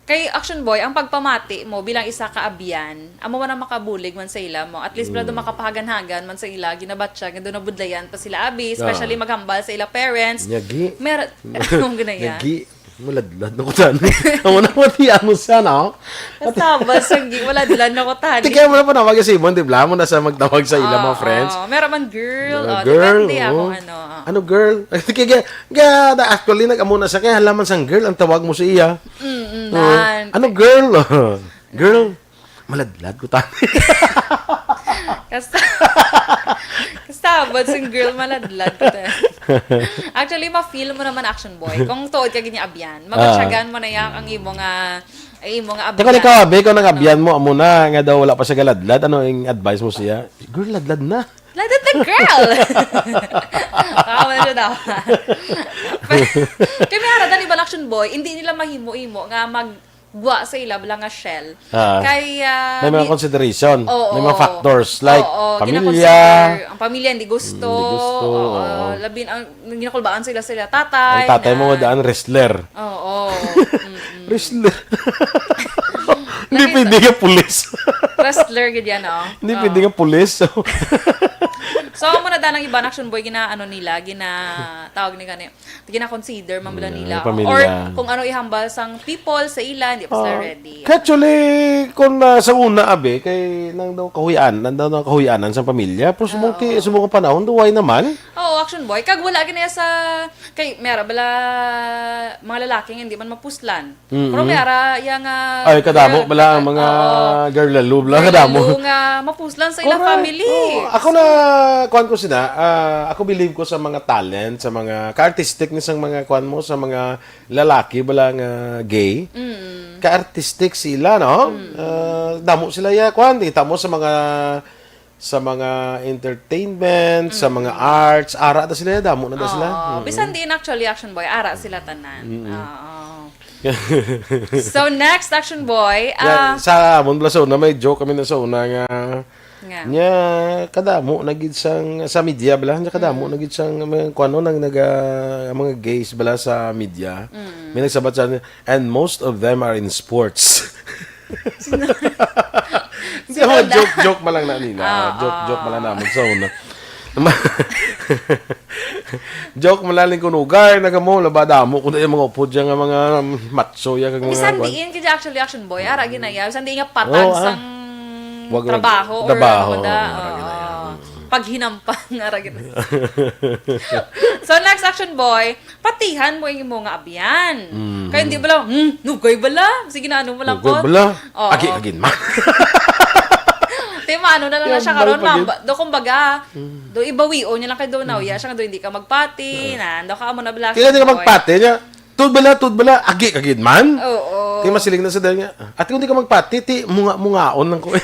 Kay Action Boy, ang pagpamati mo bilang isa ka abyan, amo man ang makabulig man sa ila mo. At least, bala, Mm. makapahaganhagan man sa ila, ginabatya, nga doon nabudlayan pa sila abi, especially Ah. maghambal sa ila parents. Nyagi. Mer-, ang ganaya. Nyagi. Maladlad na ko tani. Amo na mo ti amo siya, no? Kasabal sa gi-, maladlad na ko tani. Tika mo na pa na mag-asimon, di ba? Mo na sa magtawag sa ila mga Oo, friends. oo. Meron man girl, Mga oh, girl, depende, ah, oo. kung ano, oh. Ano girl? Kaya, kaya, kaya, actually, nag-amo na siya. Kaya halaman sang girl, ang tawag mo sa iya. Mm, mm, Oh, nan. ano girl? Girl, maladlad ko tani. Kasta-, kasabot sing girl, maladlad ko tani. Actually, ma-feel mo naman, Action Boy. Kung tuod ka gini abyan, Ah. mabatyagan mo na yak ang imo nga, ang imo nga Teka, abyan. ikaw, abi, kung nang abyan mo, amo na, nga daw wala pa siya galadlad, ano yung advice mo siya? Girl, ladlad na. Ladlad na, girl! Tawa na siya daw. Kaya may ara, dali ba, Action Boy, hindi nila mahimo-imo nga mag-, gwa sa ila bala nga shell. Ah. Kay, ah, May mga mi-, consideration, oo. may mga factors like Oo, pamilya. gina-consider, ang pamilya hindi gusto. Mm, hindi gusto, Oo, oo. labi na, ang ginakulbaan sila, sila tatay Ang tatay mo na daan wrestler. Oo. Mm-mm. Wrestler. Hindi Labi pwede sa nga pulis. Wrestler gid yan, oh. Hindi Oo. pwede nga pulis. So, amo na daan ang iban, Action Boy, gina-, ano nila, gina-, tawag ni gani, gina-consider man bala Mm, nila. ang pamilya. Or kung ano ihambal sang people sa ila, hindi pa sila Ah, ready. actually, kung, ah, sa una, abi, kay nang daw kahuy-an, nang daw, nang kahuy-anan sa pamilya, pero subong Oo. ti-, subong ang panahon, duway naman. Oo, Action Boy. Kag wala gani sa, kay, mera bala, mga lalaki nga hindi man mapuslan. Mm-mm. Pero may ara, iya nga Ay, kadamo girl, bala ang mga oo. girl lalo, bala Girl kadamo. lalo nga mapuslan sa ilang Correct. family. Oo. Ako na, kuwan ko sina, ah, ako believe ko sa mga talent, sa mga ka-artistic ni sang mga kuwan mo, sa mga lalaki bala nga gay. Mm. Ka-artistic sila, no? Mm. Ah, damo sila ya, kuwan, kita mo sa mga sa mga entertainment, sa mga Mm. arts, ara na sila, damo na, na sila. Oo. Mm. Bisan diin actually, Action Boy, ara sila tanan. Mm. Oo. So, next, Action Boy, Yeah, ah, sa amon pala sa una, may joke kami na sa una nga, Nga. nya, kadamo na gid sang, sa media bala, nya kadamo Mm. na gid sang, mga, kung ano, nang naga, mga gays bala sa media. Mm. May nagsabat sa, "And most of them are in sports." Hindi, Sino oh, na? joke, joke man lang na nila. Ah, Joke, ah. joke man lang naman sa una. Joke man lang kunugar, nagamo, laba damo, kung yung mga upod dyan nga mga macho, yan, kag mga Bisan kuwan. diin, kaya actually, Action Boy, ara, ginaya. Bisan diin nga patag Oo, ah. sang Wag, wag. trabaho or Trabaho, ano da, ara, oo. ginaya. Paghinampang, ara, ginaya. So, next, Action Boy, patihan mo ang imo nga abyan. Mhm. Kaya hindi bala, "Hmm, nugay bala?" Sige na, ano mo lang Nugay ko. bala? Oo. Agi, agi naman. Di, maano na lang Yan, siya karon, bal-, ma'am. pagin- Ba-, do, kumbaga, Mm. do, ibawion niya lang kay do, nauya Mm. siya nga do, hindi ka magpati, Oo. na, do ka amo na bala, Kaya hindi ka Action Boy. magpati niya. Tud bala, tud bala, agi, agi man. Oo. Ti masiling na sa dahil nga, "Ate, kung di ka magpati, ti munga-mungaon lang ko eh."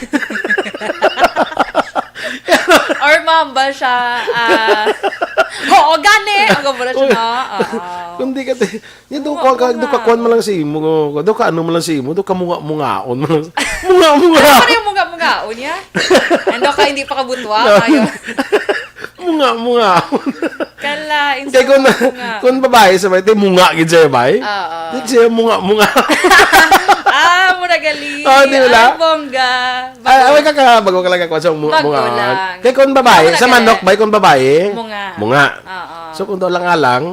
Or mamba siya, ah, oo, gani. Ang gabo na siya, no? Oo. Kung di ka, ti, yung do ka, ka, do ka kuwan mo lang sa imo, do ka ano mo lang sa imo, do ka munga-mungaon mo lang. Munga-munga! Ano yung munga-mungaon niya? Ano ka, hindi pa kabutwa? Ayun. Munga-mungaon. Kala, Kaya kung, munga. Kung babae sa bay, ti munga gid siya, bay. Oo. Di siya munga-munga. Ah, mura gali. Ah, di wala? Ay, bongga. Ay, away ka ka, bago ka lang ako sa munga, Bago munga. lang. Kaya kung babae, Bago lang sa ka manok, lang. Bay, kung babae, Munga. Munga. Oo. So, kung doon lang alang,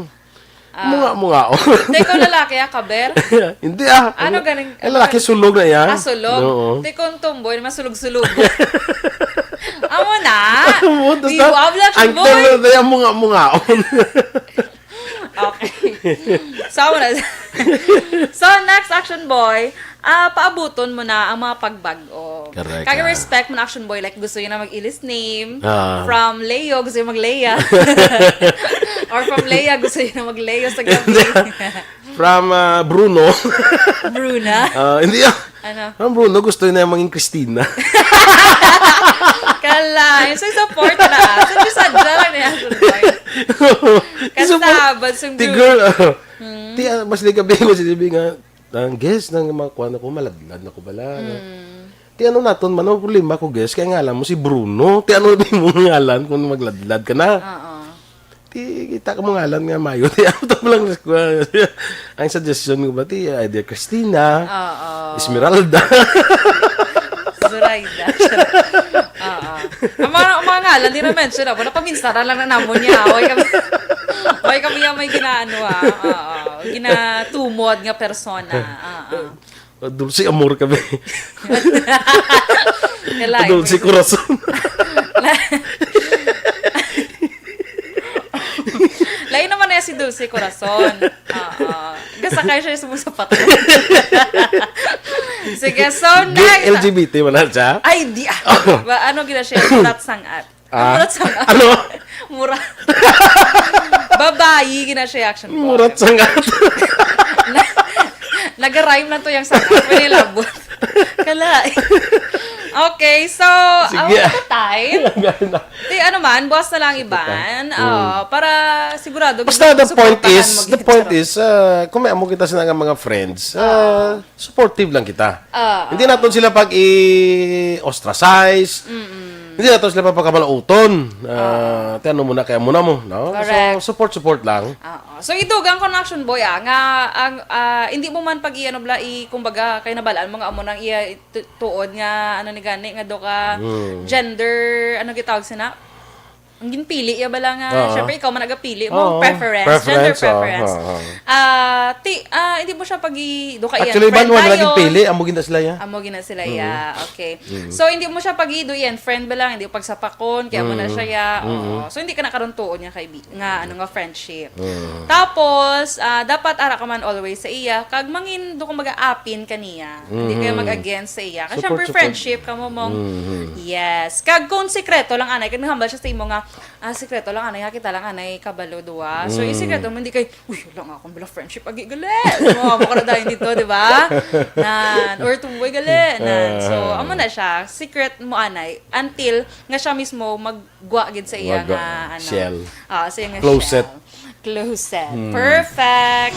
Ah. munga, munga. Te, kung lalaki, ah, kaber? Hindi ah. Ano ganing- Ang lalaki sulog na yan. Ah, sulog. Oo. Te, kung tomboy, naman sulog-sulog. Amo na. Amo, tas We na, love that ang boy. tawag na yan, munga, munga. Okay. So, amo na. So, next action boy, ah, paabuton mo na ang mga pagbag-o. Correct, Kaya ah. Respect mo na action boy, like gusto niya na mag-Ilis name. Ah. From Leo, gusto niya mag-Lea. Or from Lea, gusto niya na mag-Leo sa gabi. From ah, Bruno. Bruna. Ah, hindi ah. Ano? From Bruno, gusto niya maging Christina. Kala, yung sa support na. Sa sadya lang niya action boy. Gusto mo- Kasabad sa Ti girl, ah, ti, ah, mas ligabi ko, sinabi nga, ang guest ng mga kuwan ako, maladlad na ko bala. Ti ano naton man, ang problema ko, guest, kaya ngalan mo si Bruno. Ti ano di mo ngalan kung magladlad ka na? Oo. Ti kita ka mo ngalan nga mayo. Ti ano to lang sa kuwan. Ang suggestion ko ba, ti, either Christina, Oo. Esmeralda. Zoraida. Oo. Ang mga, ang mga ngalan, di na mention ako. Napaminsaran lang na namon niya. Okay kami, okay kami yung may ginaano, ha. Oo. Ginatumod nga persona. Oo. Dulce amor kami. Kalayo Dulce mo. corazon. Lain naman na si Dulce Corazon. Oo. Gasakay siya sa mga sapato. Sige, so Gay next. L G B T man na siya? Ay, di ah. Ba, ano gina siya? Murat sangat. Ah? Murat sangat. Ano? Murat. Babayi gina siya action boy. Murat sangat. Nag-rhyme na to yung sangat. Manilabot. Kala. Okay, so, Sige. Out of time. Di ano man, buwas na lang iban. Mm. Ah, para sigurado Basta the point suportahan is, mo the gid point sila. is, uh, kung may amo kita sa nga mga friends, uh, supportive lang kita. Ah. Hindi naton sila pag i-ostracize. Hindi naton sila pagkamalauton. Uh, Ti ano mo na, kaya mo na mo. No? Correct. So, support, support lang. Oo. So, idugang ko na action boy, ah, nga ang, ah, hindi mo man pag i-ano bala, i, kumbaga, kay nabalaan mo nga amo nang iya tu- tuod nga, ano ni gani, nga do ka Hmm. gender, ano gitawag sina? Ang ginpili ya bala nga, Oo. syempre ikaw man nagapili Oo. mo, preference, gender Preference, oo, preference. oo. Ah, ti, ah, hindi mo siya pag i, do ka Actually, friend ban wala tayo. Nagpili, amo gina sila ya. Amo gina sila ya. Okay. Mm. So, hindi mo siya pag i, do yan, friend ba lang, hindi mo pagsapakon, kaya mo na Mm. siya ya. Mm. Oo. So, hindi ka nakaroon tuon niya kaibigan, nga, ano nga, friendship. Mm. Tapos, ah, dapat ara ka man always sa iya, kag mangin do kumbaga apin kaniya. Hindi kayo Mhm. mag-against sa iya. Kasi Support, syempre support. Friendship ka mo mong, Mhm. yes. Kag kung sikreto lang anay, kag nahambal siya sa imo nga, ah, sikreto lang anay, ha, kita lang anay kabalo duwa. So, yung Mm. sikreto mo, hindi kay, "Uy, wala nga akong bala friendship, agi gali." Mo, mo ka na dahil dito, di ba? Nan, or tumboy gali, nan. So, Ah. amo na siya, secret mo anay, until nga siya mismo maggwa gid sa iya Maggwa. Nga, ano. Shell. Ah, sa iya nga Closet. Shell. Closet. Hmm. Perfect.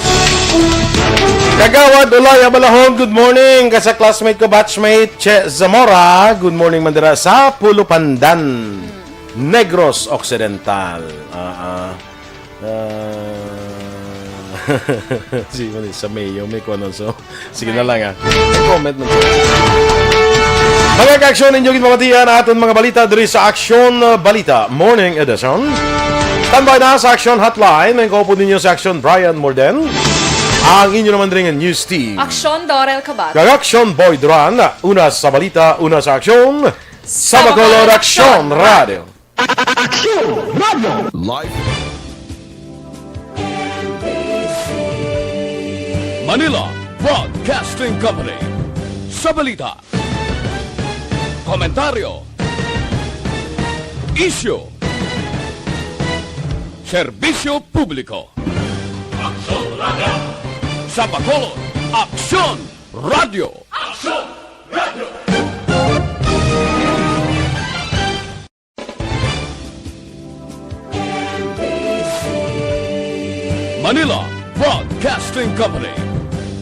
Kagawad Olay Abalahon, good morning. Kasa classmate ko, batchmate Che Zamora, good morning man dira sa Pulupandan, Negros Occidental. Ah, ah. Ah, si Manisa Mayo, may kuwan so. Sige na lang, ah. May comment man siya. Mga ka-aksyon, ninyo ginpamatian aton mga balita diri sa Aksyon Balita Morning Edition. Standby na sa Aksyon Hotline ang kaupod ninyo sa Aksyon Brian Morden. Ang inyo naman ring news team. Aksyon Dorel Kabat. Kag Aksyon Boy Duran, una sa balita, una sa aksyon, sa Bacolod Aksyon Radio. Aksyon Radio. Live. Manila Broadcasting Company. Sa balita, komentaryo, isyu, serbisyo publiko. Aksyon Radio. Sa Bacolod, Aksyon Radyo. Aksyon! Radyo! Manila Broadcasting Company.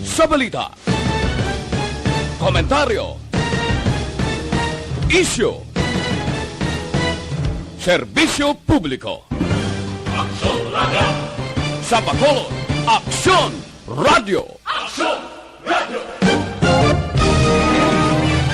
Sa balita, komentaryo, isyu, serbisyo publiko. Aksyon Radyo! Sa Bacolod, Aksyon Radyo! Aksyon Radyo!